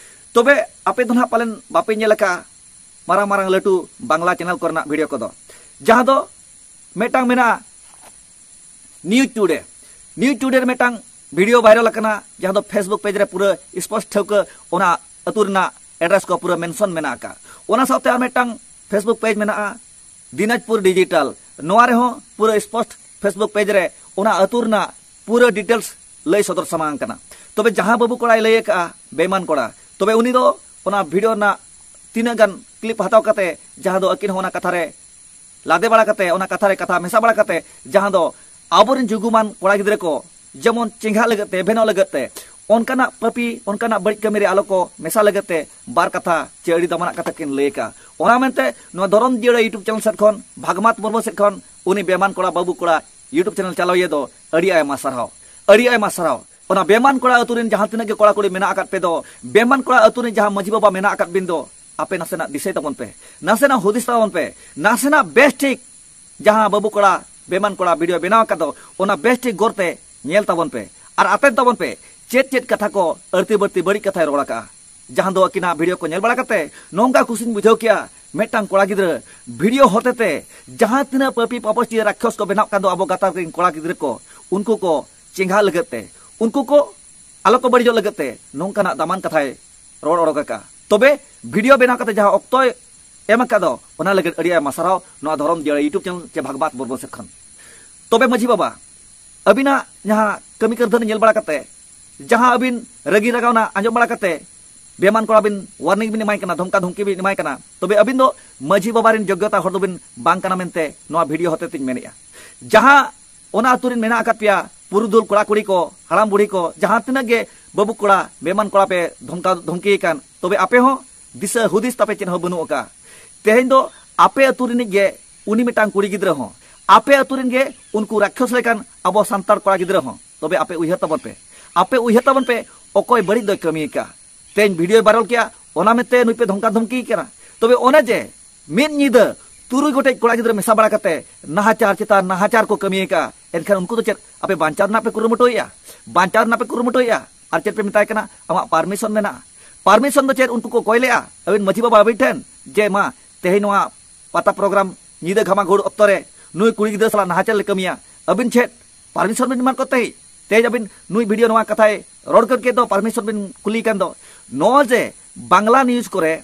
ᱛᱚᱵᱮ ᱟᱯᱮ ᱫᱚ ᱱᱟᱦᱟᱜ ᱯᱟᱞᱮᱱ ᱵᱟᱯᱮ ᱧᱮᱞ ᱟᱠᱟᱫᱼᱟ ᱢᱟᱨᱟᱝ ᱢᱟᱨᱟᱝ ᱞᱟᱹᱴᱩ ᱵᱟᱝᱞᱟ ᱪᱮᱱᱮᱞ ᱠᱚᱨᱮᱱᱟᱜ ᱵᱷᱤᱰᱤᱭᱳ ᱠᱚᱫᱚ, ᱡᱟᱦᱟᱸ ᱫᱚ ᱢᱤᱫᱴᱟᱝ ᱢᱮᱱᱟᱜᱼᱟ ᱱᱤᱭᱩᱡᱽ ᱴᱩᱰᱮ᱾ ᱱᱤᱭᱩᱡᱽ ᱴᱩᱰᱮ ᱨᱮ ᱢᱤᱫᱴᱟᱝ ᱵᱷᱤᱰᱤᱭᱳ ᱵᱷᱟᱭᱨᱟᱞ ᱟᱠᱟᱱᱟ, ᱡᱟᱦᱟᱸ ᱫᱚ Facebook ᱯᱮᱡᱽ ᱨᱮ ᱯᱩᱨᱟᱹ ᱥᱯᱚᱥᱴ ᱴᱷᱟᱹᱣᱠᱟᱹ ᱚᱱᱟ ᱟᱹᱛᱩ ᱨᱮᱱᱟᱜ ᱮᱰᱨᱮᱥ ᱠᱚ ᱯᱩᱨᱟᱹ ᱢᱮᱱᱥᱚᱱ ᱢᱮᱱᱟᱜ ᱟᱠᱟᱫ᱾ ᱚᱱᱟ ᱥᱟᱶᱛᱮ ᱟᱨ ᱢᱤᱫᱴᱟᱝ Facebook ᱯᱮᱡᱽ ᱢᱮᱱᱟᱜᱼᱟ ᱫᱤᱱᱟᱡᱽᱯᱩᱨ ᱰᱤᱡᱤᱴᱟᱞ, ᱱᱚᱣᱟ ᱨᱮᱦᱚᱸ ᱯᱩᱨᱟᱹ ᱥᱯᱚᱥᱴ Facebook ᱯᱮᱡᱽ ᱨᱮ ᱚᱱᱟ ᱟᱹᱛᱩ ᱨᱮᱱᱟᱜ ᱯᱩᱨᱟᱹ ᱰᱤᱴᱮᱞᱥ ᱞᱟᱹᱭ ᱥᱚᱫᱚᱨ ᱥᱟᱢᱟᱝ ᱠᱟᱱᱟ᱾ ᱛᱚᱵᱮ ᱡᱟᱦᱟᱸ ᱵᱟᱹᱵᱩ ᱠᱚᱲᱟᱭ ᱞᱟᱹᱭ ᱟᱠᱟᱫᱼᱟ ᱵᱮᱭᱢᱟᱱ ᱠᱚᱲᱟ, ᱛᱚᱵᱮ ᱩᱱᱤ ᱫᱚ ᱚᱱᱟ ᱵᱷᱤᱰᱤᱭᱳ ᱨᱮᱱᱟᱜ ᱛᱤᱱᱟᱹᱜ ᱜᱟᱱ ᱠᱞᱤᱯ ᱦᱟᱛᱟᱣ ᱠᱟᱛᱮ, ᱡᱟᱦᱟᱸ ᱫᱚ ᱟᱹᱠᱤᱱ ᱦᱚᱸ ᱚᱱᱟ ᱠᱟᱛᱷᱟ ᱨᱮ ᱞᱟᱫᱮ ᱵᱟᱲᱟ ᱠᱟᱛᱮ, ᱚᱱᱟ ᱠᱟᱛᱷᱟ ᱨᱮ ᱠᱟᱛᱷᱟ ᱢᱮᱥᱟ ᱵᱟᱲᱟ ᱠᱟᱛᱮ, ᱡᱟᱦᱟᱸ ᱫᱚ ᱟᱵᱚᱨᱮᱱ ᱡᱩᱜᱩᱢᱟᱱ ᱠᱚᱲᱟ ᱜᱤᱫᱽᱨᱟᱹ ᱠᱚ ᱡᱮᱢᱚᱱ ᱪᱮᱸᱜᱷᱟᱜ ᱞᱟᱹᱜᱤᱫ ᱛᱮ, ᱮᱵᱷᱮᱱᱚᱜ ᱞᱟᱹᱜᱤᱫ ᱛᱮ, ᱚᱱᱠᱟᱱᱟᱜ ᱯᱟᱹᱯᱤ, ᱚᱱᱠᱟᱱᱟᱜ ᱵᱟᱹᱲᱤᱡ ᱠᱟᱹᱢᱤ ᱨᱮ ᱟᱞᱚ ᱠᱚ ᱢᱮᱥᱟ ᱞᱟᱹᱜᱤᱫ ᱛᱮ ᱵᱟᱨ ᱠᱟᱛᱷᱟ ᱪᱮ ᱟᱹᱰᱤ ᱫᱟᱢᱟᱱᱟᱜ ᱠᱟᱛᱷᱟ ᱠᱤᱱ ᱞᱟᱹᱭ ᱟᱠᱟᱫᱼᱟ᱾ ᱚᱱᱟ ᱢᱮᱱᱛᱮ ᱱᱚᱣᱟ ᱫᱷᱚᱨᱚᱢ ᱡᱤᱭᱟᱹᱲᱟ YouTube ᱪᱮᱱᱮᱞ ᱥᱮᱫ ᱠᱷᱚᱱ, ᱵᱷᱟᱜᱽᱢᱟᱛ ᱢᱩᱨᱢᱩ ᱥᱮᱫ ᱠᱷᱚᱱ, ᱩᱱᱤ ᱵᱮᱢᱟᱱ ᱠᱚᱲᱟ, ᱵᱟᱹᱵᱩ ᱠᱚᱲᱟ YouTube ᱪᱮᱱᱮᱞ ᱪᱟᱞᱟᱣᱤᱭᱟᱹ ᱫᱚ ᱟᱹᱰᱤ ᱟᱭᱢᱟ ᱥᱟᱨᱦᱟᱣ, ᱟᱹᱰᱤ ᱟᱭᱢᱟ ᱥᱟᱨᱦᱟᱣ᱾ ᱚᱱᱟ ᱵᱮᱢᱟᱱ ᱠᱚᱲᱟ ᱟᱹᱛᱩ ᱨᱮᱱ ᱡᱟᱦᱟᱸ ᱛᱤᱱᱟᱹᱜ ᱜᱮ ᱠᱚᱲᱟ ᱠᱩᱲᱤ ᱢᱮᱱᱟᱜ ᱟᱠᱟᱫ ᱯᱮ ᱫᱚ, ᱵᱮᱢᱟᱱ ᱠᱚᱲᱟ ᱟᱹᱛᱩ ᱨᱮᱱ ᱡᱟᱦᱟᱸ ᱢᱟᱹᱡᱷᱤ ᱵᱟᱵᱟ ᱢᱮᱱᱟᱜ ᱟᱠᱟᱫ ᱵᱤᱱ ᱫᱚ, ᱟᱯᱮ ᱱᱟᱥᱮᱱᱟᱜ ᱫᱤᱥᱟᱹᱭ ᱛᱟᱵᱚᱱ ᱯᱮ, ᱱᱟᱥᱮᱱᱟᱜ ᱦᱩᱫᱤᱥ ᱛᱟᱵᱚᱱ ᱯᱮ, ᱱᱟᱥᱮᱱᱟᱜ ᱵᱮᱥ ᱴᱷᱤᱠ ᱡᱟᱦᱟᱸ ᱵᱟᱹᱵᱩ ᱠᱚᱲᱟ ᱵᱮᱢᱟᱱ ᱠᱚᱲᱟ ᱵᱷᱤᱰᱤᱭᱳ ᱵᱮᱱᱟᱣ ᱟᱠᱟᱫ ᱫᱚ, ᱚᱱᱟ ᱵᱮᱥ ᱴᱷᱤᱠ ᱜᱚᱨᱛᱮ ᱧᱮᱞ ᱛᱟᱵᱚᱱ ᱯᱮ ᱟᱨ ᱟᱛᱮᱱ ᱛᱟᱵᱚᱱ ᱯᱮ᱾ ᱪᱮᱫ ᱪᱮᱫ ᱠᱟᱛᱷᱟ ᱠᱚ ᱟᱹᱲᱛᱤ ᱵᱟᱹᱲᱛᱤ ᱵᱟᱹᱲᱤᱡ ᱠᱟᱛᱷᱟᱭ ᱨᱚᱲ ᱟᱠᱟᱫᱼᱟ, ᱡᱟᱦᱟᱸ ᱫᱚ ᱟᱹᱠᱤᱱᱟᱜ ᱵᱷᱤᱰᱤᱭᱳ ᱠᱚ ᱧᱮᱞ ᱵᱟᱲᱟ ᱠᱟᱛᱮ ᱱᱚᱝᱠᱟ ᱠᱩᱥᱤᱧ ᱵᱩᱡᱷᱟᱹᱣ ᱠᱮᱜᱼᱟ, ᱢᱤᱫᱴᱟᱝ ᱠᱚᱲᱟ ᱜᱤᱫᱽᱨᱟᱹ ᱵᱷᱤᱰᱤᱭᱳ ᱦᱚᱛᱮ ᱛᱮ ᱡᱟᱦᱟᱸ ᱛᱤᱱᱟᱹᱜ ᱯᱟᱹᱯᱤ ᱯᱟᱯᱚᱥᱴᱤ ᱨᱟᱠᱠᱷᱚᱥ ᱠᱚ ᱵᱮᱱᱟᱜ ᱠᱟᱱ ᱫᱚ ᱟᱵᱚ ᱜᱟᱛᱟᱠ ᱨᱮᱱ ᱠᱚᱲᱟ ᱜᱤᱫᱽᱨᱟᱹ ᱠᱚ, ᱩᱱᱠᱩ ᱠᱚ ᱪᱮᱸᱜᱷᱟᱜ ᱞᱟᱹᱜᱤᱫ ᱛᱮ, ᱩᱱᱠᱩ ᱠᱚ ᱟᱞᱚ ᱠᱚ ᱵᱟᱹᱲᱤᱡᱚᱜ ᱞᱟᱹᱜᱤᱫ ᱛᱮ ᱱᱚᱝᱠᱟᱱᱟᱜ ᱫᱟᱢᱟᱱ ᱠᱟᱛᱷᱟᱭ ᱨᱚᱲ ᱚᱰᱚᱠ ᱟᱠᱟᱫᱼᱟ᱾ ᱛᱚᱵᱮ ᱵᱷᱤᱰᱤᱭᱳ ᱵᱮᱱᱟᱣ ᱠᱟᱛᱮ ᱡᱟᱦᱟᱸ ᱚᱠᱛᱚᱭ ᱮᱢ ᱟᱠᱟᱫ ᱫᱚ, ᱚᱱᱟ ᱞᱟᱹᱜᱤᱫ ᱟᱹᱰᱤ ᱟᱭᱢᱟ ᱥᱟᱨᱦᱟᱣ ᱱᱚᱣᱟ ᱫᱷᱚᱨᱚᱢ ᱡᱤᱭᱟᱹᱲᱟ YouTube ᱪᱮᱱᱮᱞ ᱪᱮ ᱵᱷᱟᱜᱽᱵᱟᱛ ᱵᱚᱨᱵᱚ ᱥᱮᱫ ᱠᱷᱚᱱ᱾ ᱛᱚᱵᱮ ᱢᱟᱹᱡᱷᱤ ᱵᱟᱵᱟ, ᱟᱹᱵᱤᱱᱟᱜ ᱡᱟᱦᱟᱸ ᱠᱟᱹᱢᱤ ᱠᱟᱹᱨᱫᱷᱟᱹᱱᱤ ᱧᱮᱞ ᱵᱟᱲᱟ ᱠᱟᱛᱮ, ᱡᱟᱦᱟᱸ ᱟᱹᱵᱤᱱ ᱨᱟᱹᱜᱤ ᱨᱟᱜᱟᱣᱱᱟ ᱟᱸᱡᱚᱢ ᱵᱟᱲᱟ ᱠᱟᱛᱮ, ᱵᱮᱢᱟᱱ ᱠᱚᱲᱟ ᱵᱤᱱ ᱣᱟᱨᱱᱤᱝ ᱵᱤᱱ ᱮᱢᱟᱭ ᱠᱟᱱᱟ, ᱫᱷᱚᱢᱠᱟ ᱫᱷᱩᱢᱠᱤ ᱵᱤᱱ ᱮᱢᱟᱭ ᱠᱟᱱᱟ, ᱛᱚᱵᱮ ᱟᱹᱵᱤᱱ ᱫᱚ ᱢᱟᱹᱡᱷᱤ ᱵᱟᱵᱟ ᱨᱮᱱ ᱡᱳᱜᱽᱭᱚᱛᱟ ᱦᱚᱲ ᱫᱚᱵᱤᱱ ᱵᱟᱝ ᱠᱟᱱᱟ ᱢᱮᱱᱛᱮ ᱱᱚᱣᱟ ᱵᱷᱤᱰᱤᱭᱳ ᱦᱚᱛᱮ ᱛᱮᱧ ᱢᱮᱱᱮᱫᱼᱟ᱾ ᱡᱟᱦᱟᱸ ᱚᱱᱟ ᱟᱹᱛᱩ ᱨᱮᱱ ᱢᱮᱱᱟᱜ ᱟᱠᱟᱫ ᱯᱮᱭᱟ ᱯᱩᱨᱩᱫᱷᱩᱞ ᱠᱚᱲᱟ ᱠᱩᱲᱤ ᱠᱚ, ᱦᱟᱲᱟᱢ ᱵᱩᱲᱦᱤ ᱠᱚ, ᱡᱟᱦᱟᱸ ᱛᱤᱱᱟᱹᱜ ᱜᱮ ᱵᱟᱹᱵᱩ ᱠᱚᱲᱟ ᱵᱮᱢᱟᱱ ᱠᱚᱲᱟ ᱯᱮ ᱫᱷᱚᱢᱠᱟ ᱫᱷᱚᱢᱠᱤᱭᱮ ᱠᱟᱱ, ᱛᱚᱵᱮ ᱟᱯᱮ ᱦᱚᱸ ᱫᱤᱥᱟᱹ ᱦᱩᱫᱤᱥ ᱛᱟᱯᱮ ᱪᱮᱫ ᱦᱚᱸ ᱵᱟᱹᱱᱩᱜ ᱟᱠᱟᱫᱼᱟ᱾ ᱛᱮᱦᱮᱧ ᱫᱚ ᱟᱯᱮ ᱟᱹᱛᱩ ᱨᱤᱱᱤᱡ ᱜᱮ ᱩᱱᱤ ᱢᱤᱫᱴᱟᱝ ᱠᱩᱲᱤ ᱜᱤᱫᱽᱨᱟᱹ ᱦᱚᱸ, ᱟᱯᱮ ᱟᱹᱛᱩ ᱨᱮᱱ ᱜᱮ ᱩᱱᱠᱩ ᱨᱟᱠᱠᱷᱚᱥ ᱞᱮᱠᱟᱱ ᱟᱵᱚ ᱥᱟᱱᱛᱟᱲ ᱠᱚᱲᱟ ᱜᱤᱫᱽᱨᱟᱹ ᱦᱚᱸ, ᱛᱚᱵᱮ ᱟᱯᱮ ᱩᱭᱦᱟᱹᱨ ᱛᱟᱵᱚᱱ ᱯᱮ, ᱟᱯᱮ ᱩᱭᱦᱟᱹᱨ ᱛᱟᱵᱚᱱ ᱯᱮ, ᱚᱠᱚᱭ ᱵᱟᱹᱲᱤᱡ ᱫᱚᱭ ᱠᱟᱹᱢᱤ ᱟᱠᱟᱫᱼᱟ᱾ ᱛᱮᱦᱮᱧ ᱵᱷᱤᱰᱤᱭᱳᱭ ᱵᱷᱟᱭᱨᱟᱞ ᱠᱮᱜᱼᱟ, ᱚᱱᱟ ᱢᱮᱱᱛᱮ ᱱᱩᱭ ᱯᱮ ᱫᱷᱚᱢᱠᱟ ᱫᱷᱚᱢᱠᱤ ᱠᱟᱱᱟ᱾ ᱛᱚᱵᱮ ᱚᱱᱮ ᱡᱮ ᱢᱤᱫ ᱧᱤᱫᱟᱹ ᱛᱩᱨᱩᱭ ᱜᱚᱴᱮᱡ ᱠᱚᱲᱟ ᱜᱤᱫᱽᱨᱟᱹ ᱢᱮᱥᱟ ᱵᱟᱲᱟ ᱠᱟᱛᱮ ᱱᱟᱦᱟᱪᱟᱨ ᱪᱮᱛᱟᱱ ᱱᱟᱦᱟᱪᱟᱨ ᱠᱚ ᱠᱟᱹᱢᱤ ᱟᱠᱟᱫᱼᱟ, ᱮᱱᱠᱷᱟᱱ ᱩᱱᱠᱩ ᱫᱚ ᱪᱮᱫ ᱟᱯᱮ ᱵᱟᱧᱪᱟᱣ ᱨᱮᱱᱟᱜ ᱯᱮ ᱠᱩᱨᱩᱢᱩᱴᱩᱭᱮᱫᱼᱟ? ᱵᱟᱧᱪᱟᱣ ᱨᱮᱱᱟᱜ ᱯᱮ ᱠᱩᱨᱩᱢᱩᱴᱩᱭᱮᱫᱼᱟ? ᱟᱨ ᱪᱮᱫ ᱯᱮ ᱢᱮᱛᱟᱭ ᱠᱟᱱᱟ, ᱟᱢᱟᱜ ᱯᱟᱨᱢᱤᱥᱚᱱ ᱢᱮᱱᱟᱜᱼᱟ? ᱯᱟᱨᱢᱤᱥᱚᱱ ᱫᱚ ᱪᱮᱫ ᱩᱱᱠᱩ ᱠᱚ ᱠᱚᱭ ᱞᱮᱜᱼᱟ ᱟᱹᱵᱤᱱ ᱢᱟᱹᱡᱷᱤ ᱵᱟᱵᱟ ᱟᱹᱵᱤᱱ ᱴᱷᱮᱱ ᱡᱮ, ᱢᱟ, ᱛᱮᱦᱮᱧ ᱱᱚᱣᱟ ᱯᱟᱛᱟ ᱯᱨᱳᱜᱨᱟᱢ ᱧᱤᱫᱟᱹ ᱜᱷᱟᱢᱟ ᱜᱷᱩᱲ ᱚᱠᱛᱚ ᱨᱮ ᱱᱩᱭ ᱠᱩᱲᱤ ᱜᱤᱫᱽᱨᱟᱹ ᱥᱟᱞᱟᱜ ᱱᱟᱦᱟᱪᱟᱨ ᱞᱮ ᱠᱟᱹᱢᱤᱭᱟ, ᱟᱹᱵᱤᱱ ᱪᱮᱫ ᱯᱟᱨᱢᱤᱥᱚᱱ ᱵᱤᱱ ᱮᱢᱟᱱ ᱠᱚ ᱛᱟᱦᱮᱸᱫ? ᱛᱮᱦᱮᱧ ᱟᱹᱵᱤᱱ ᱱᱩᱭ ᱵᱷᱤᱰᱤᱭᱳ ᱱᱚᱣᱟ ᱠᱟᱛᱷᱟᱭ ᱨᱚᱲ ᱠᱮᱫ ᱫᱚ, ᱯᱟᱨᱢᱤᱥᱚᱱ ᱵᱤᱱ ᱠᱩᱞᱤ ᱠᱟᱱ ᱫᱚ᱾ ᱱᱚᱜᱼᱚᱭ ᱡᱮ ᱵᱟᱝᱞᱟ ᱱᱤᱭᱩᱡᱽ ᱠᱚᱨᱮ,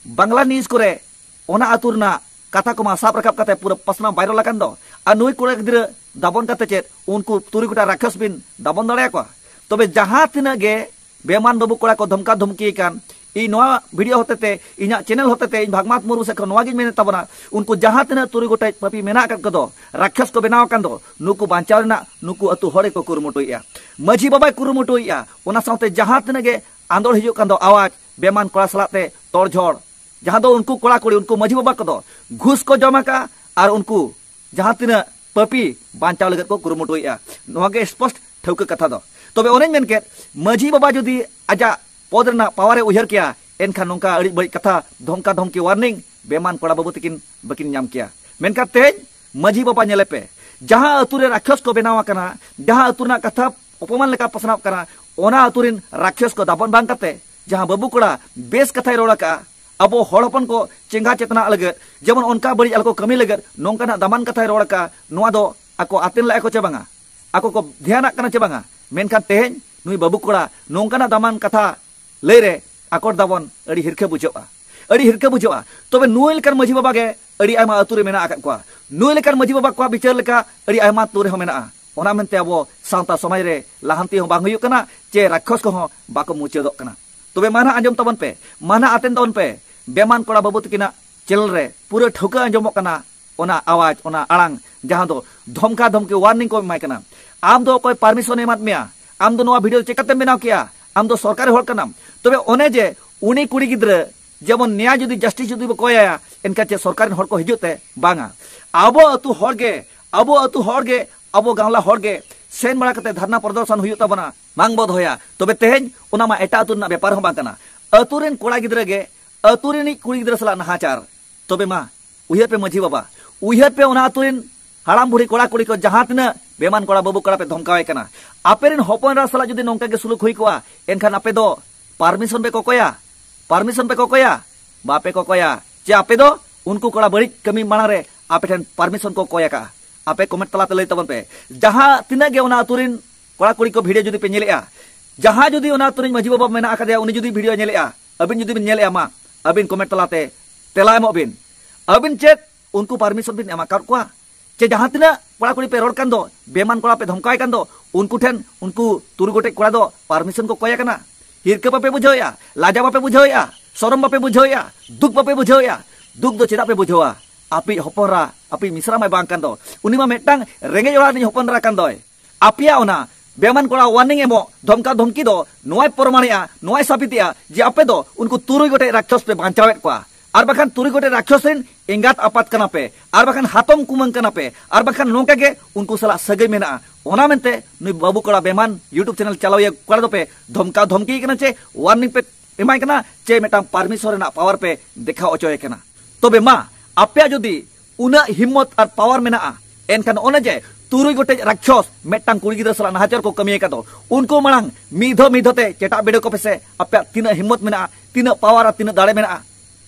ᱵᱟᱝᱞᱟ ᱱᱤᱭᱩᱡᱽ ᱠᱚᱨᱮ ᱚᱱᱟ ᱟᱹᱛᱩ ᱨᱮᱱᱟᱜ ᱠᱟᱛᱷᱟ ᱠᱚᱢᱟ ᱥᱟᱵ ᱨᱟᱠᱟᱵ ᱠᱟᱛᱮ ᱯᱩᱨᱟᱹ ᱯᱟᱥᱱᱟᱣ ᱵᱷᱟᱭᱨᱟᱞ ᱟᱠᱟᱱ ᱫᱚ, ᱟᱨ ᱱᱩᱭ ᱠᱚᱲᱟ ᱜᱤᱫᱽᱨᱟᱹ ᱫᱟᱵᱚᱱ ᱠᱟᱛᱮ ᱪᱮᱫ ᱩᱱᱠᱩ ᱛᱩᱨᱩᱭ ᱜᱚᱴᱟ ᱨᱟᱠᱠᱷᱚᱥ ᱵᱤᱱ ᱫᱟᱵᱚᱱ ᱫᱟᱲᱮᱭᱟᱠᱚᱣᱟ? ᱛᱚᱵᱮ ᱡᱟᱦᱟᱸ ᱛᱤᱱᱟᱹᱜ ᱜᱮ ᱵᱮᱢᱟᱱ ᱵᱟᱹᱵᱩ ᱠᱚᱲᱟ ᱠᱚ ᱫᱷᱚᱢᱠᱟ ᱫᱷᱚᱢᱠᱤ ᱠᱟᱱ, ᱤᱧ ᱱᱚᱣᱟ ᱵᱷᱤᱰᱤᱭᱳ ᱦᱚᱛᱮᱛᱮ, ᱤᱧᱟᱹᱜ ᱪᱮᱱᱮᱞ ᱦᱚᱛᱮᱛᱮ ᱤᱧ ᱵᱷᱟᱜᱽᱢᱟᱛ ᱢᱩᱨᱢᱩ ᱥᱮᱫ ᱠᱷᱚᱱ ᱱᱚᱣᱟ ᱜᱤᱧ ᱢᱮᱱᱮᱫ ᱛᱟᱵᱚᱱᱟ, ᱩᱱᱠᱩ ᱡᱟᱦᱟᱸ ᱛᱤᱱᱟᱹᱜ ᱛᱩᱨᱩᱭ ᱜᱚᱴᱮᱡ ᱯᱟᱹᱯᱤ ᱢᱮᱱᱟᱜ ᱟᱠᱟᱫ ᱠᱚᱫᱚ, ᱨᱟᱠᱠᱷᱚᱥ ᱠᱚ ᱵᱮᱱᱟᱣ ᱟᱠᱟᱱ ᱫᱚ, ᱱᱩᱠᱩ ᱵᱟᱧᱪᱟᱣ ᱨᱮᱱᱟᱜ ᱱᱩᱠᱩ ᱟᱹᱛᱩ ᱦᱚᱲ ᱜᱮᱠᱚ ᱠᱩᱨᱩᱢᱩᱴᱩᱭᱮᱫᱼᱟ, ᱢᱟᱹᱡᱷᱤ ᱵᱟᱵᱟᱭ ᱠᱩᱨᱩᱢᱩᱴᱩᱭᱮᱫᱼᱟ᱾ ᱚᱱᱟ ᱥᱟᱶᱛᱮ ᱡᱟᱦᱟᱸ ᱛᱤᱱᱟᱹᱜ ᱜᱮ ᱟᱸᱫᱳᱲ ᱦᱤᱡᱩᱜ ᱠᱟᱱ ᱫᱚ ᱟᱣᱟᱡᱽ, ᱵᱮᱢᱟᱱ ᱠᱚᱲᱟ ᱥᱟᱞᱟᱜ ᱛᱮ ᱛᱚᱲᱡᱷᱚᱲ, ᱡᱟᱦᱟᱸ ᱫᱚ ᱩᱱᱠᱩ ᱠᱚᱲᱟ ᱠᱩᱲᱤ, ᱩᱱᱠᱩ ᱢᱟᱹᱡᱷᱤ ᱵᱟᱵᱟ ᱠᱚᱫᱚ ᱜᱷᱩᱥ ᱠᱚ ᱡᱚᱢ ᱟᱠᱟᱫᱼᱟ ᱟᱨ ᱩᱱᱠᱩ ᱡᱟᱦᱟᱸ ᱛᱤᱱᱟᱹᱜ ᱯᱟᱹᱯᱤ ᱵᱟᱧᱪᱟᱣ ᱞᱟᱹᱜᱤᱫ ᱠᱚ ᱠᱩᱨᱩᱢᱩᱴᱩᱭᱮᱫᱼᱟ᱾ ᱱᱚᱣᱟ ᱜᱮ ᱥᱯᱚᱥᱴ ᱴᱷᱟᱹᱣᱠᱟᱹ ᱠᱟᱛᱷᱟ ᱫᱚ᱾ ᱛᱚᱵᱮ ᱚᱱᱮᱧ ᱢᱮᱱ ᱠᱮᱫ, ᱢᱟᱹᱡᱷᱤ ᱵᱟᱵᱟ ᱡᱩᱫᱤ ᱟᱡᱟᱜ ᱯᱚᱫ ᱨᱮᱱᱟᱜ ᱯᱟᱣᱟᱨ ᱮ ᱩᱭᱦᱟᱹᱨ ᱠᱮᱭᱟ, ᱮᱱᱠᱷᱟᱱ ᱱᱚᱝᱠᱟ ᱟᱹᱲᱤᱡ ᱵᱟᱹᱲᱤᱡ ᱠᱟᱛᱷᱟ, ᱫᱷᱚᱢᱠᱟ ᱫᱷᱚᱢᱠᱤ, ᱣᱟᱨᱱᱤᱝ ᱵᱮᱢᱟᱱ ᱠᱚᱲᱟ ᱵᱟᱹᱵᱩ ᱛᱟᱹᱠᱤᱱ ᱵᱟᱹᱠᱤᱱ ᱧᱟᱢ ᱠᱮᱭᱟ᱾ ᱢᱮᱱᱠᱷᱟᱱ ᱛᱮᱦᱮᱧ ᱢᱟᱹᱡᱷᱤ ᱵᱟᱵᱟ ᱧᱮᱞᱮ ᱯᱮ, ᱡᱟᱦᱟᱸ ᱟᱹᱛᱩ ᱨᱮ ᱨᱟᱠᱠᱷᱚᱥ ᱠᱚ ᱵᱮᱱᱟᱣ ᱟᱠᱟᱱᱟ, ᱡᱟᱦᱟᱸ ᱟᱹᱛᱩ ᱨᱮᱱᱟᱜ ᱠᱟᱛᱷᱟ ᱚᱯᱚᱢᱟᱱ ᱞᱮᱠᱟ ᱯᱟᱥᱱᱟᱣ ᱠᱟᱱᱟ, ᱚᱱᱟ ᱟᱹᱛᱩ ᱨᱮᱱ ᱨᱟᱠᱠᱷᱚᱥ ᱠᱚ ᱫᱟᱵᱚᱱ ᱵᱟᱝ ᱠᱟᱛᱮ, ᱡᱟᱦᱟᱸ ᱵᱟᱹᱵᱩ ᱠᱚᱲᱟ ᱵᱮᱥ ᱠᱟᱛᱷᱟᱭ ᱨᱚᱲ ᱟᱠᱟᱫᱼᱟ, ᱟᱵᱚ ᱦᱚᱲ ᱦᱚᱯᱚᱱ ᱠᱚ ᱪᱮᱸᱜᱷᱟ ᱪᱮᱛᱱᱟᱜ ᱞᱟᱹᱜᱤᱫ, ᱡᱮᱢᱚᱱ ᱚᱱᱠᱟ ᱵᱟᱹᱲᱤᱡ ᱟᱞᱚ ᱠᱚ ᱠᱟᱹᱢᱤ ᱞᱟᱹᱜᱤᱫ ᱱᱚᱝᱠᱟᱱᱟᱜ ᱫᱟᱢᱟᱱ ᱠᱟᱛᱷᱟᱭ ᱨᱚᱲ ᱟᱠᱟᱫᱼᱟ, ᱱᱚᱣᱟ ᱫᱚ ᱟᱠᱚ ᱟᱛᱮᱱ ᱞᱮᱫᱼᱟ ᱠᱚ ᱪᱮ ᱵᱟᱝᱟ? ᱟᱠᱚ ᱠᱚ ᱫᱷᱮᱭᱟᱱᱟᱜ ᱠᱟᱱᱟ ᱪᱮ ᱵᱟᱝᱟ? ᱢᱮᱱᱠᱷᱟᱱ ᱛᱮᱦᱮᱧ ᱱᱩᱭ ᱵᱟᱹᱵᱩ ᱠᱚᱲᱟ ᱱᱚᱝᱠᱟᱱᱟᱜ ᱫᱟᱢᱟᱱ ᱠᱟᱛᱷᱟ ᱞᱟᱹᱭ ᱨᱮ ᱟᱠᱚᱴ ᱫᱟᱵᱚᱱ, ᱟᱹᱰᱤ ᱦᱤᱨᱠᱷᱟᱹ ᱵᱩᱡᱷᱟᱹᱜᱼᱟ, ᱟᱹᱰᱤ ᱦᱤᱨᱠᱷᱟᱹ ᱵᱩᱡᱷᱟᱹᱜᱼᱟ᱾ ᱛᱚᱵᱮ ᱱᱩᱭ ᱞᱮᱠᱟᱱ ᱢᱟᱹᱡᱷᱤ ᱵᱟᱵᱟ ᱜᱮ ᱟᱹᱰᱤ ᱟᱭᱢᱟ ᱟᱹᱛᱩ ᱨᱮ ᱢᱮᱱᱟᱜ ᱟᱠᱟᱫ ᱠᱚᱣᱟ᱾ ᱱᱩᱭ ᱞᱮᱠᱟᱱ ᱢᱟᱹᱡᱷᱤ ᱵᱟᱵᱟ ᱠᱚᱣᱟᱜ ᱵᱤᱪᱟᱹᱨ ᱞᱮᱠᱟ ᱟᱹᱰᱤ ᱟᱭᱢᱟ ᱟᱹᱛᱩ ᱨᱮᱦᱚᱸ ᱢᱮᱱᱟᱜᱼᱟ᱾ ᱚᱱᱟ ᱢᱮᱱᱛᱮ ᱟᱵᱚ ᱥᱟᱶᱛᱟ ᱥᱚᱢᱟᱡᱽ ᱨᱮ ᱞᱟᱦᱟᱱᱛᱤ ᱦᱚᱸ ᱵᱟᱝ ᱦᱩᱭᱩᱜ ᱠᱟᱱᱟ, ᱪᱮ ᱨᱟᱠᱠᱷᱚᱥ ᱠᱚᱦᱚᱸ ᱵᱟᱠᱚ ᱢᱩᱪᱟᱹᱫᱚᱜ ᱠᱟᱱᱟ᱾ ᱛᱚᱵᱮ ᱢᱟ ᱱᱟᱦᱟᱜ ᱟᱸᱡᱚᱢ ᱛᱟᱵᱚᱱ ᱯᱮ, ᱢᱟ ᱱᱟᱦᱟᱜ ᱟᱛᱮᱱ ᱛᱟᱵᱚᱱ ᱯᱮ, ᱵᱮᱢᱟᱱ ᱠᱚᱲᱟ ᱵᱟᱹᱵᱩ ᱛᱟᱹᱠᱤᱱᱟᱜ ᱪᱮᱱᱮᱞ ᱨᱮ ᱯᱩᱨᱟᱹ ᱴᱷᱟᱹᱣᱠᱟᱹ ᱟᱸᱡᱚᱢᱚᱜ ᱠᱟᱱᱟ ᱚᱱᱟ ᱟᱣᱟᱡᱽ, ᱚᱱᱟ ᱟᱲᱟᱝ, ᱡᱟᱦᱟᱸ ᱫᱚ ᱫᱷᱚᱢᱠᱟ ᱫᱷᱚᱢᱠᱤ ᱣᱟᱨᱱᱤᱝ ᱠᱚ ᱮᱢᱟᱭ ᱠᱟᱱᱟ᱾ ᱟᱢ ᱫᱚ ᱚᱠᱚᱭ ᱯᱟᱨᱢᱤᱥᱚᱱ ᱮ ᱮᱢᱟᱫ ᱢᱮᱭᱟ? ᱟᱢ ᱫᱚ ᱱᱚᱣᱟ ᱵᱷᱤᱰᱤᱭᱳ ᱪᱮᱠᱟᱛᱮᱢ ᱵᱮᱱᱟᱣ ᱠᱮᱭᱟ? ᱟᱢ ᱫᱚ ᱥᱚᱨᱠᱟᱨᱤ ᱦᱚᱲ ᱠᱟᱱᱟᱢ᱾ ᱛᱚᱵᱮ ᱚᱱᱮ ᱡᱮ ᱩᱱᱤ ᱠᱩᱲᱤ ᱜᱤᱫᱽᱨᱟᱹ ᱡᱮᱢᱚᱱ ᱱᱮᱭᱟ ᱡᱩᱫᱤ, ᱡᱟᱥᱴᱤᱥ ᱡᱩᱫᱤ ᱵᱚ ᱠᱚᱭᱟᱭᱟ, ᱮᱱᱠᱷᱟᱱ ᱪᱮᱫ ᱥᱚᱨᱠᱟᱨ ᱨᱮᱱ ᱦᱚᱲ ᱠᱚ ᱦᱤᱡᱩᱜ ᱛᱮ? ᱵᱟᱝᱟ᱾ ᱟᱵᱚ ᱟᱹᱛᱩ ᱦᱚᱲ ᱜᱮ, ᱟᱵᱚ ᱟᱹᱛᱩ ᱦᱚᱲ ᱜᱮ, ᱟᱵᱚ ᱜᱟᱶᱞᱟ ᱦᱚᱲ ᱜᱮ ᱥᱮᱱ ᱵᱟᱲᱟ ᱠᱟᱛᱮ ᱫᱷᱟᱨᱱᱟ ᱯᱨᱚᱫᱚᱨᱥᱚᱱ ᱦᱩᱭᱩᱜ ᱛᱟᱵᱚᱱᱟ, ᱵᱟᱝ ᱵᱚ ᱫᱚᱦᱚᱭᱟ᱾ ᱛᱚᱵᱮ ᱛᱮᱦᱮᱧ ᱚᱱᱟ ᱢᱟ ᱮᱴᱟᱜ ᱟᱹᱛᱩ ᱨᱮᱱᱟᱜ ᱵᱮᱯᱟᱨ ᱦᱚᱸ ᱵᱟᱝ ᱠᱟᱱᱟ᱾ ᱟᱹᱛᱩ ᱨᱤᱱᱤᱡ ᱠᱩᱲᱤ ᱜᱤᱫᱽᱨᱟᱹ ᱜᱮ ᱟᱹᱛᱩ ᱨᱤᱱᱤᱡ ᱠᱩᱲᱤ ᱜᱤᱫᱽᱨᱟᱹ ᱥᱟᱞᱟᱜ ᱱᱟᱦᱟᱪᱟᱨ᱾ ᱛᱚᱵᱮ ᱢᱟ ᱩᱭᱦᱟᱹᱨ ᱯᱮ ᱢᱟᱹᱡᱷᱤ ᱵᱟᱵᱟ, ᱩᱭᱦᱟᱹᱨ ᱯᱮ ᱚᱱᱟ ᱟᱹᱛᱩ ᱨᱤᱱ ᱦᱟᱲᱟᱢ ᱵᱩᱲᱦᱤ ᱠᱚᱲᱟ ᱠᱩᱲᱤ ᱠᱚ ᱡᱟᱦᱟᱸ ᱛᱤᱱᱟᱹᱜ ᱵᱮᱢᱟᱱ ᱠᱚᱲᱟ ᱵᱟᱹᱵᱩ ᱠᱚᱲᱟ ᱯᱮ ᱫᱷᱚᱢᱠᱟᱣᱟᱭ ᱠᱟᱱᱟ᱾ ᱟᱯᱮ ᱨᱤᱱ ᱦᱚᱯᱚᱱ ᱮᱨᱟ ᱥᱟᱞᱟᱜ ᱡᱩᱫᱤ ᱱᱚᱝᱠᱟ ᱜᱮ ᱥᱩᱞᱩᱠ ᱦᱩᱭ ᱠᱚᱜᱼᱟ, ᱮᱱᱠᱷᱟᱱ ᱟᱯᱮ ᱫᱚ ᱯᱟᱨᱢᱤᱥᱚᱱ ᱯᱮ ᱠᱚᱠᱚᱭᱟ? ᱯᱟᱨᱢᱤᱥᱚᱱ ᱯᱮ ᱠᱚᱠᱚᱭᱟ? ᱵᱟᱯᱮ ᱠᱚᱠᱚᱭᱟ᱾ ᱪᱮ ᱟᱯᱮ ᱫᱚ ᱩᱱᱠᱩ ᱠᱚᱲᱟ ᱵᱟᱹᱲᱤᱡ ᱠᱟᱹᱢᱤ ᱢᱟᱲᱟᱝ ᱨᱮ ᱟᱯᱮ ᱴᱷᱮᱱ ᱯᱟᱨᱢᱤᱥᱚᱱ ᱠᱚ ᱠᱚᱭ ᱟᱠᱟᱫᱼᱟ? ᱟᱯᱮ ᱠᱚᱢᱮᱱᱴ ᱛᱟᱞᱟᱛᱮ ᱞᱟᱹᱭ ᱛᱟᱵᱚᱱ ᱯᱮ᱾ ᱡᱟᱦᱟᱸ ᱛᱤᱱᱟᱹᱜ ᱜᱮ ᱚᱱᱟ ᱟᱹᱛᱩ ᱨᱤᱱ ᱠᱚᱲᱟ ᱠᱩᱲᱤ ᱠᱚ ᱵᱷᱤᱰᱤᱭᱳ ᱡᱩᱫᱤ ᱯᱮ ᱧᱮᱞᱮᱜᱼᱟ, ᱡᱟᱦᱟᱸ ᱡᱩᱫᱤ ᱚᱱᱟ ᱟᱹᱛᱩ ᱨᱤᱱ ᱢᱟᱹᱡᱷᱤ ᱵᱟᱵᱟ ᱢᱮᱱᱟᱜ ᱟᱠᱟᱫᱮᱭᱟ, ᱩᱱᱤ ᱡᱩᱫᱤ ᱵᱷᱤᱰᱤᱭᱳ ᱧᱮᱞᱮᱜᱼᱟ, ᱟᱹᱵᱤᱱ ᱡᱩᱫᱤ ᱵᱤᱱ ᱧᱮᱞᱮᱜᱼᱟ, ᱢᱟ ᱟᱹᱵᱤᱱ ᱠᱚᱢᱮᱱᱴ ᱛᱟᱞᱟᱛᱮ ᱛᱮᱞᱟ ᱮᱢᱚᱜ ᱵᱤᱱ᱾ ᱟᱹᱵᱤᱱ ᱪᱮᱫ ᱩᱱᱠᱩ ᱯᱟᱨᱢᱤᱥᱚᱱ ᱵᱤᱱ ᱮᱢ ᱟᱠᱟᱫ ᱠᱚᱣᱟ? ᱪᱮ ᱡᱟᱦᱟᱸ ᱛᱤᱱᱟᱹᱜ ᱠᱚᱲᱟ ᱠᱩᱲᱤ ᱯᱮ ᱨᱚᱲ ᱠᱟᱱ ᱫᱚ, ᱵᱮᱢᱟᱱ ᱠᱚᱲᱟ ᱯᱮ ᱫᱷᱚᱢᱠᱟᱣᱟᱭ ᱠᱟᱱ ᱫᱚ, ᱩᱱᱠᱩ ᱴᱷᱮᱱ ᱩᱱᱠᱩ ᱛᱩᱨᱩᱭ ᱜᱚᱴᱮᱡ ᱠᱚᱲᱟ ᱫᱚ ᱯᱟᱨᱢᱤᱥᱚᱱ ᱠᱚ ᱠᱚᱭ ᱟᱠᱟᱱᱟ? ᱦᱤᱨᱠᱟᱹ ᱵᱟᱯᱮ ᱵᱩᱡᱷᱟᱹᱣᱮᱫᱼᱟ, ᱞᱟᱡᱟ ᱵᱟᱯᱮ ᱵᱩᱡᱷᱟᱹᱣᱮᱫᱼᱟ, ᱥᱚᱨᱚᱢ ᱵᱟᱯᱮ ᱵᱩᱡᱷᱟᱹᱣᱮᱫᱼᱟ, ᱫᱩᱠ ᱵᱟᱯᱮ ᱵᱩᱡᱷᱟᱹᱣᱮᱫᱼᱟ? ᱫᱩᱠ ᱫᱚ ᱪᱮᱫᱟᱜ ᱯᱮ ᱵᱩᱡᱷᱟᱹᱣᱟ? ᱟᱯᱮᱭᱤᱡ ᱦᱚᱯᱚᱱᱨᱟ, ᱟᱯᱮᱭᱤᱡ ᱢᱤᱥᱨᱟ ᱢᱟᱭ ᱵᱟᱝ ᱠᱟᱱ ᱫᱚ, ᱩᱱᱤ ᱢᱟ ᱢᱤᱫᱴᱟᱝ ᱨᱮᱸᱜᱮᱡ ᱚᱲᱟᱜ ᱨᱤᱱᱤᱡ ᱦᱚᱯᱚᱱᱨᱟ ᱠᱟᱱ ᱫᱚᱭ᱾ ᱟᱯᱮᱭᱟᱜ ᱚᱱᱟ ᱵᱮᱢᱟᱱ ᱠᱚᱲᱟ warning ᱮᱢᱚᱜ, ᱫᱷᱚᱢᱠᱟ ᱫᱷᱚᱢᱠᱤ ᱫᱚ ᱱᱚᱣᱟᱭ ᱯᱨᱚᱢᱟᱬᱮᱜᱼᱟ ᱡᱮ ᱟᱯᱮ ᱫᱚ ᱩᱱᱠᱩ ᱛᱩᱨᱩᱭ ᱜᱚᱴᱮᱡ ᱨᱟᱠᱷᱚᱥ ᱯᱮ ᱵᱟᱧᱪᱟᱣᱮᱫ ᱠᱚᱣᱟ᱾ ᱟᱨ ᱵᱟᱠᱷᱟᱱ ᱛᱩᱨᱩᱭ ᱜᱚᱴᱮᱡ ᱨᱟᱠᱷᱚᱥ ᱨᱮᱱ ᱮᱸᱜᱟᱛ ᱟᱯᱟᱛ ᱠᱟᱱᱟ ᱯᱮ, ᱟᱨ ᱵᱟᱠᱷᱟᱱ ᱦᱟᱛᱚᱢ ᱠᱩᱢᱟᱹᱝ ᱠᱟᱱᱟ ᱯᱮ, ᱟᱨ ᱵᱟᱠᱷᱟᱱ ᱱᱚᱝᱠᱟ ᱜᱮ ᱩᱱᱠᱩ ᱥᱟᱞᱟᱜ ᱥᱟᱹᱜᱟᱹᱭ ᱢᱮᱱᱟᱜᱼᱟ᱾ ᱚᱱᱟ ᱢᱮᱱᱛᱮ ᱱᱩᱭ ᱵᱟᱹᱵᱩ ᱠᱚᱲᱟ ᱵᱮᱢᱟᱱ YouTube channel ᱪᱟᱞᱟᱣᱤᱭᱟᱹ ᱠᱚᱲᱟ ᱫᱚᱯᱮ ᱫᱷᱚᱢᱠᱟᱣ ᱫᱷᱚᱢᱠᱤ ᱠᱟᱱᱟ, ᱪᱮ warning ᱯᱮ ᱮᱢᱟᱭ ᱠᱟᱱᱟ, ᱪᱮ ᱢᱤᱫᱴᱟᱝ permission ᱨᱮᱱᱟᱜ power ᱯᱮ ᱫᱮᱠᱷᱟᱣ ᱦᱚᱪᱚᱭᱮ ᱠᱟᱱᱟ? ᱛᱚᱵᱮ ᱢᱟ, ᱟᱯᱮᱭᱟᱜ ᱡᱩᱫᱤ ᱩᱱᱟᱹᱜ ᱦᱤᱢᱢᱚᱛ ᱟᱨ power ᱢᱮᱱᱟᱜᱼᱟ, ᱮᱱᱠᱷᱟᱱ ᱚᱱᱮ ᱡᱮ ᱛᱩᱨᱩᱭ ᱜᱚᱴᱮᱡ ᱨᱟᱠᱷᱚᱥ ᱢᱤᱫᱴᱟᱝ ᱠᱩᱲᱤ ᱜᱤᱫᱽᱨᱟᱹ ᱥᱟᱞᱟᱜ ᱱᱟᱦᱟᱪᱟᱨ ᱠᱚ ᱠᱟᱹᱢᱤ ᱟᱠᱟᱫ ᱫᱚ, ᱩᱱᱠᱩ ᱢᱟᱲᱟᱝ ᱢᱤᱫ ᱫᱷᱟᱣ ᱢᱤᱫ ᱫᱷᱟᱣ ᱛᱮ ᱪᱮᱴᱟᱜ ᱵᱤᱰᱟᱹᱣ ᱠᱚᱯᱮ ᱥᱮ, ᱟᱯᱮᱭᱟᱜ ᱛᱤᱱᱟᱹᱜ ᱦᱤᱢᱢᱚᱛ ᱢᱮᱱᱟᱜᱼᱟ, ᱛᱤᱱᱟᱹᱜ power ᱟᱨ ᱛᱤᱱᱟᱹᱜ ᱫᱟᱲᱮ ᱢᱮᱱᱟᱜᱼᱟ᱾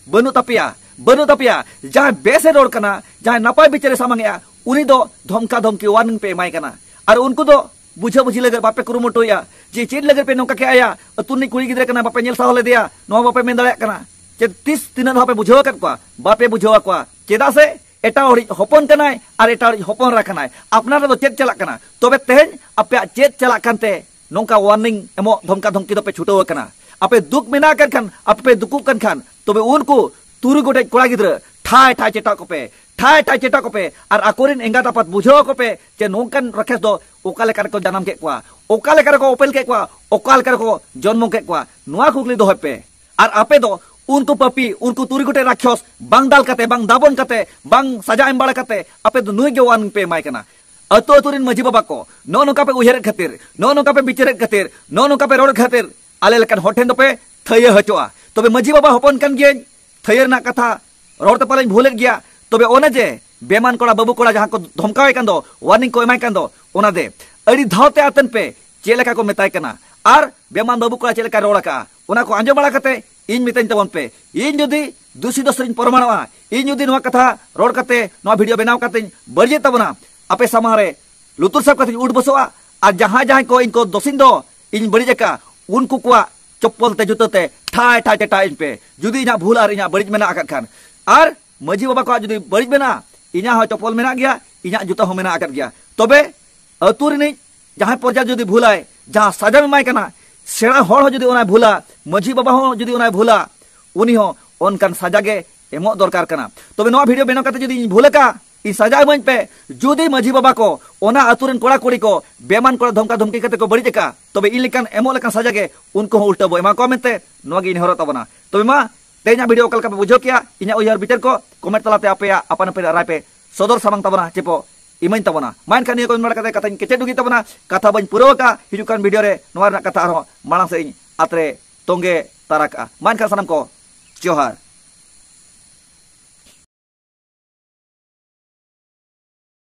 ᱵᱟᱹᱱᱩᱜ ᱛᱟᱯᱮᱭᱟ, ᱵᱟᱹᱱᱩᱜ ᱛᱟᱯᱮᱭᱟ᱾ ᱡᱟᱦᱟᱸᱭ ᱵᱮᱥᱮ ᱨᱚᱲ ᱠᱟᱱᱟ, ᱡᱟᱦᱟᱸᱭ ᱱᱟᱯᱟᱭ ᱵᱤᱪᱟᱹᱨᱮ ᱥᱟᱢᱟᱝᱮᱜᱼᱟ, ᱩᱱᱤ ᱫᱚ ᱫᱷᱚᱢᱠᱟ ᱫᱷᱚᱢᱠᱤ warning ᱯᱮ ᱮᱢᱟᱭ ᱠᱟᱱᱟ᱾ ᱟᱨ ᱩᱱᱠᱩ ᱫᱚ ᱵᱩᱡᱷᱟᱹ ᱵᱩᱡᱷᱤ ᱞᱟᱹᱜᱤᱫ ᱵᱟᱯᱮ ᱠᱩᱨᱩᱢᱩᱴᱩᱭᱟ ᱡᱮ ᱪᱮᱫ ᱞᱟᱹᱜᱤᱫ ᱯᱮ ᱱᱚᱝᱠᱟ ᱠᱮᱜᱼᱟ, ᱟᱹᱛᱩ ᱨᱤᱱᱤᱡ ᱠᱩᱲᱤ ᱜᱤᱫᱽᱨᱟᱹ ᱠᱟᱱᱟᱭ, ᱵᱟᱯᱮ ᱧᱮᱞ ᱥᱟᱦᱟᱣ ᱞᱮᱫᱮᱭᱟ, ᱱᱚᱣᱟ ᱵᱟᱯᱮ ᱢᱮᱱ ᱫᱟᱲᱮᱭᱟᱜ ᱠᱟᱱᱟ᱾ ᱪᱮᱫ ᱛᱤᱥ ᱛᱤᱱᱟᱹᱜ ᱫᱷᱟᱣ ᱯᱮ ᱵᱩᱡᱷᱟᱹᱣ ᱟᱠᱟᱫ ᱠᱚᱣᱟ? ᱵᱟᱯᱮ ᱵᱩᱡᱷᱟᱹᱣ ᱟᱠᱚᱣᱟ᱾ ᱪᱮᱫᱟᱜ ᱥᱮ ᱮᱴᱟᱜ ᱦᱚᱲᱤᱡ ᱦᱚᱯᱚᱱ ᱠᱟᱱᱟᱭ ᱟᱨ ᱮᱴᱟᱜ ᱦᱚᱲᱤᱡ ᱦᱚᱯᱚᱱ ᱮᱨᱟ ᱠᱟᱱᱟᱭ᱾ ᱟᱯᱱᱟᱨ ᱨᱮᱫᱚ ᱪᱮᱫ ᱪᱟᱞᱟᱜ ᱠᱟᱱᱟ? ᱛᱚᱵᱮ ᱛᱮᱦᱮᱧ ᱟᱯᱮᱭᱟᱜ ᱪᱮᱫ ᱪᱟᱞᱟᱜ ᱠᱟᱱᱛᱮ ᱱᱚᱝᱠᱟ warning ᱮᱢᱚᱜ, ᱫᱷᱚᱢᱠᱟ ᱫᱷᱚᱢᱠᱤ ᱫᱚᱯᱮ ᱪᱷᱩᱴᱟᱹᱣ ᱟᱠᱟᱱᱟ? ᱟᱯᱮ ᱫᱩᱠ ᱢᱮᱱᱟᱜ ᱟᱠᱟᱫ ᱠᱷᱟᱱ, ᱟᱯᱮ ᱯᱮ ᱫᱩᱠᱩᱜ ᱠᱟᱱ ᱠᱷᱟᱱ, ᱛᱚᱵᱮ ᱩᱱᱠᱩ ᱛᱩᱨᱩᱭ ᱜᱚᱴᱮᱡ ᱠᱚᱲᱟ ᱜᱤᱫᱽᱨᱟᱹ ᱴᱷᱟᱭ ᱴᱷᱟᱭ ᱪᱮᱴᱟᱜ ᱠᱚᱯᱮ, ᱴᱷᱟᱭ ᱴᱷᱟᱭ ᱪᱮᱴᱟᱜ ᱠᱚᱯᱮ᱾ ᱟᱨ ᱟᱠᱚᱨᱮᱱ ᱮᱸᱜᱟᱛ ᱟᱯᱟᱛ ᱵᱩᱡᱷᱟᱹᱣ ᱟᱠᱚ ᱯᱮ ᱡᱮ ᱱᱚᱝᱠᱟᱱ ᱨᱟᱠᱷᱮᱥ ᱫᱚ ᱚᱠᱟ ᱞᱮᱠᱟ ᱨᱮᱠᱚ ᱡᱟᱱᱟᱢ ᱠᱮᱫ ᱠᱚᱣᱟ, ᱚᱠᱟ ᱞᱮᱠᱟ ᱨᱮᱠᱚ ᱚᱯᱮᱞ ᱠᱮᱫ ᱠᱚᱣᱟ, ᱚᱠᱟ ᱞᱮᱠᱟ ᱨᱮᱠᱚ ᱡᱚᱱᱢᱚ ᱠᱮᱫ ᱠᱚᱣᱟ, ᱱᱚᱣᱟ ᱠᱩᱠᱞᱤ ᱫᱚᱦᱚᱭ ᱯᱮ᱾ ᱟᱨ ᱟᱯᱮ ᱫᱚ ᱩᱱᱠᱩ ᱯᱟᱹᱯᱤ, ᱩᱱᱠᱩ ᱛᱩᱨᱩᱭ ᱜᱚᱴᱮᱡ ᱨᱟᱠᱷᱚᱥ ᱵᱟᱝ ᱫᱟᱞ ᱠᱟᱛᱮ, ᱵᱟᱝ ᱫᱟᱵᱚᱱ ᱠᱟᱛᱮ, ᱵᱟᱝ ᱥᱟᱡᱟ ᱮᱢ ᱵᱟᱲᱟ ᱠᱟᱛᱮ ᱟᱯᱮ ᱫᱚ ᱱᱩᱭ ᱜᱮ warning ᱯᱮ ᱮᱢᱟᱭ ᱠᱟᱱᱟ᱾ ᱟᱹᱛᱩ ᱟᱹᱛᱩ ᱨᱮᱱ ᱢᱟᱹᱡᱷᱤ ᱵᱟᱵᱟ ᱠᱚ, ᱱᱚᱜᱼᱚ ᱱᱚᱝᱠᱟ ᱯᱮ ᱩᱭᱦᱟᱹᱨᱮᱫ ᱠᱷᱟᱹᱛᱤᱨ, ᱱᱚᱜᱼᱚ ᱱᱚᱝᱠᱟ ᱯᱮ ᱵᱤᱪᱟᱹᱨᱮᱫ ᱠᱷᱟᱹᱛᱤᱨ, ᱱᱚᱜᱼᱚ ᱱᱚᱝᱠᱟ ᱯᱮ ᱨᱚᱲ ᱠᱷᱟᱹᱛᱤᱨ ᱟᱞᱮ ᱞᱮᱠᱟᱱ ᱦᱚᱲ ᱴᱷᱮᱱ ᱫᱚᱯᱮ ᱛᱷᱟᱹᱭᱟᱹ ᱦᱚᱪᱚᱜᱼᱟ᱾ ᱛᱚᱵᱮ ᱢᱟᱹᱡᱷᱤ ᱵᱟᱵᱟ ᱦᱚᱯᱚᱱ ᱠᱟᱱ ᱜᱤᱭᱟᱹᱧ, ᱛᱷᱟᱹᱭᱟᱹ ᱨᱮᱱᱟᱜ ᱠᱟᱛᱷᱟ ᱨᱚᱲ ᱛᱮ ᱯᱟᱞᱮᱧ ᱵᱷᱩᱞᱮᱫ ᱜᱮᱭᱟ᱾ ᱛᱚᱵᱮ ᱚᱱᱮ ᱡᱮ ᱵᱮᱢᱟᱱ ᱠᱚᱲᱟ ᱵᱟᱹᱵᱩ ᱠᱚᱲᱟ ᱡᱟᱦᱟᱸ ᱠᱚ ᱫᱷᱚᱢᱠᱟᱣᱮ ᱠᱟᱱ ᱫᱚ, warning ᱠᱚ ᱮᱢᱟᱭ ᱠᱟᱱ ᱫᱚ, ᱚᱱᱟ ᱫᱮ ᱟᱹᱰᱤ ᱫᱷᱟᱣ ᱛᱮ ᱟᱛᱮᱱ ᱯᱮ ᱪᱮᱫ ᱞᱮᱠᱟ ᱠᱚ ᱢᱮᱛᱟᱭ ᱠᱟᱱᱟ ᱟᱨ ᱵᱮᱢᱟᱱ ᱵᱟᱹᱵᱩ ᱠᱚᱲᱟ ᱪᱮᱫ ᱞᱮᱠᱟᱭ ᱨᱚᱲ ᱟᱠᱟᱜᱼᱟ, ᱚᱱᱟ ᱠᱚ ᱟᱸᱡᱚᱢ ᱵᱟᱲᱟ ᱠᱟᱛᱮ ᱤᱧ ᱢᱤᱛᱟᱹᱧ ᱛᱟᱵᱚᱱ ᱯᱮ᱾ ᱤᱧ ᱡᱩᱫᱤ ᱫᱩᱥᱤ ᱫᱚᱥ ᱨᱤᱧ ᱯᱨᱚᱢᱟᱱᱚᱜᱼᱟ, ᱤᱧ ᱡᱩᱫᱤ ᱱᱚᱣᱟ ᱠᱟᱛᱷᱟ ᱨᱚᱲ ᱠᱟᱛᱮ ᱱᱚᱣᱟ video ᱵᱮᱱᱟᱣ ᱠᱟᱛᱮᱧ ᱵᱟᱹᱲᱤᱡᱮᱫ ᱛᱟᱵᱚᱱᱟ, ᱟᱯᱮ ᱥᱟᱢᱟᱝ ᱨᱮ ᱞᱩᱛᱩᱨ ᱥᱟᱵ ᱠᱟᱛᱮᱧ ᱩᱰ ᱵᱚᱥᱚᱜᱼᱟ᱾ ᱟᱨ ᱡᱟᱦᱟᱸᱭ ᱡᱟᱦᱟᱸᱭ ᱠᱚ ᱤᱧ ᱠᱚ ᱫᱚᱥᱤᱧ ᱫᱚ, ᱤᱧ ᱵᱟᱹᱲᱤᱡ ᱟᱠᱟᱫ, ᱩᱱᱠᱩ ᱠᱚᱣᱟᱜ ᱪᱚᱯᱯᱚᱞ ᱛᱮ ᱡᱩᱛᱟᱹ ᱛᱮ ᱴᱷᱟᱭ ᱴᱷᱟᱭ ᱪᱮᱴᱟᱜ ᱤᱧ ᱯᱮ, ᱡᱩᱫᱤ ᱤᱧᱟᱹᱜ ᱵᱷᱩᱞ ᱟᱨ ᱤᱧᱟᱹᱜ ᱵᱟᱹᱲᱤᱡ ᱢᱮᱱᱟᱜ ᱟᱠᱟᱫ ᱠᱷᱟᱱ᱾ ᱟᱨ ᱢᱟᱹᱡᱷᱤ ᱵᱟᱵᱟ ᱠᱚᱣᱟᱜ ᱡᱩᱫᱤ ᱵᱟᱹᱲᱤᱡ ᱢᱮᱱᱟᱜᱼᱟ, ᱤᱧᱟᱹᱜ ᱦᱚᱸ ᱪᱚᱯᱯᱚᱞ ᱢᱮᱱᱟᱜ ᱜᱮᱭᱟ, ᱤᱧᱟᱹᱜ ᱡᱩᱛᱟᱹ ᱦᱚᱸ ᱢᱮᱱᱟᱜ ᱟᱠᱟᱫ ᱜᱮᱭᱟ᱾ ᱛᱚᱵᱮ ᱟᱹᱛᱩ ᱨᱤᱱᱤᱡ ᱡᱟᱦᱟᱸᱭ ᱯᱨᱚᱡᱟ ᱡᱩᱫᱤ ᱵᱷᱩᱞᱟᱭ, ᱡᱟᱦᱟᱸ ᱥᱟᱡᱟᱢ ᱮᱢᱟᱭ ᱠᱟᱱᱟ, ᱥᱮᱬᱟ ᱦᱚᱲ ᱦᱚᱸ ᱡᱩᱫᱤ ᱚᱱᱟᱭ ᱵᱷᱩᱞᱟ, ᱢᱟᱹᱡᱷᱤ ᱵᱟᱵᱟ ᱦᱚᱸ ᱡᱩᱫᱤ ᱚᱱᱟᱭ ᱵᱷᱩᱞᱟ, ᱩᱱᱤ ᱦᱚᱸ ᱚᱱᱠᱟᱱ ᱥᱟᱡᱟ ᱜᱮ ᱮᱢᱚᱜ ᱫᱚᱨᱠᱟᱨ ᱠᱟᱱᱟ᱾ ᱛᱚᱵᱮ ᱱᱚᱣᱟ ᱵᱷᱤᱰᱤᱭᱳ ᱵᱮᱱᱟᱣ ᱠᱟᱛᱮ ᱡᱩᱫᱤ ᱤᱧ ᱵᱷᱩᱞ ᱟᱠᱟᱫ, ᱤᱧ ᱥᱟᱡᱟ ᱤᱢᱟᱹᱧ ᱯᱮ᱾ ᱡᱩᱫᱤ ᱢᱟᱹᱡᱷᱤ ᱵᱟᱵᱟ ᱠᱚ ᱚᱱᱟ ᱟᱹᱛᱩ ᱨᱮᱱ ᱠᱚᱲᱟ ᱠᱩᱲᱤ ᱠᱚ ᱵᱮᱢᱟᱱ ᱠᱚᱲᱟ ᱫᱷᱚᱢᱠᱟ ᱫᱷᱚᱢᱠᱤ ᱠᱟᱛᱮ ᱠᱚ ᱵᱟᱹᱲᱤᱡ ᱟᱠᱟᱫ, ᱛᱚᱵᱮ ᱤᱧ ᱞᱮᱠᱟᱱ ᱮᱢᱚᱜ ᱞᱮᱠᱟᱱ ᱥᱟᱡᱟ ᱜᱮ ᱩᱱᱠᱩ ᱦᱚᱸ ᱩᱞᱴᱟᱹ ᱵᱚ ᱮᱢᱟ ᱠᱚᱣᱟ ᱢᱮᱱᱛᱮ ᱱᱚᱣᱟ ᱜᱮ ᱤᱧ ᱱᱮᱦᱚᱨᱚᱜ ᱛᱟᱵᱚᱱᱟ᱾ ᱛᱚᱵᱮ ᱢᱟ ᱛᱮᱦᱮᱧᱟᱜ ᱵᱷᱤᱰᱤᱭᱳ ᱚᱠᱟ ᱞᱮᱠᱟ ᱯᱮ ᱵᱩᱡᱷᱟᱹᱣ ᱠᱮᱜᱼᱟ, ᱤᱧᱟᱹᱜ ᱩᱭᱦᱟᱹᱨ ᱵᱤᱪᱟᱹᱨ ᱠᱚ ᱠᱚᱢᱮᱱᱴ ᱛᱟᱞᱟᱛᱮ ᱟᱯᱮᱭᱟᱜ ᱟᱯᱟᱱ ᱟᱹᱯᱤᱱ ᱨᱟᱭ ᱯᱮ ᱥᱚᱫᱚᱨ ᱥᱟᱢᱟᱝ ᱛᱟᱵᱚᱱᱟ, ᱪᱮ ᱯᱮ ᱤᱢᱟᱹᱧ ᱛᱟᱵᱚᱱᱟ᱾ ᱢᱟ ᱮᱱᱠᱷᱟᱱ ᱱᱤᱭᱟᱹ ᱠᱚ ᱢᱮᱱ ᱵᱟᱲᱟ ᱠᱟᱛᱮ ᱠᱟᱛᱷᱟᱧ ᱠᱮᱪᱮᱫ ᱰᱩᱜᱤ ᱛᱟᱵᱚᱱᱟ᱾ ᱠᱟᱛᱷᱟ ᱵᱟᱹᱧ ᱯᱩᱨᱟᱹᱣ ᱟᱠᱟᱫ, ᱦᱤᱡᱩᱜ ᱠᱟᱱ ᱵᱷᱤᱰᱤᱭᱳ ᱨᱮ ᱱᱚᱣᱟ ᱨᱮᱱᱟᱜ ᱠᱟᱛᱷᱟ ᱟᱨᱦᱚᱸ ᱢᱟᱲᱟᱝ ᱥᱮᱫ ᱤᱧ ᱟᱛᱨᱮ ᱛᱚᱸᱜᱮ ᱛᱟᱨᱟ ᱠᱟᱜᱼᱟ᱾ ᱢᱟ ᱮᱱᱠᱷᱟᱱ ᱥᱟᱱᱟᱢ ᱠᱚ ᱡᱚᱦᱟᱨ᱾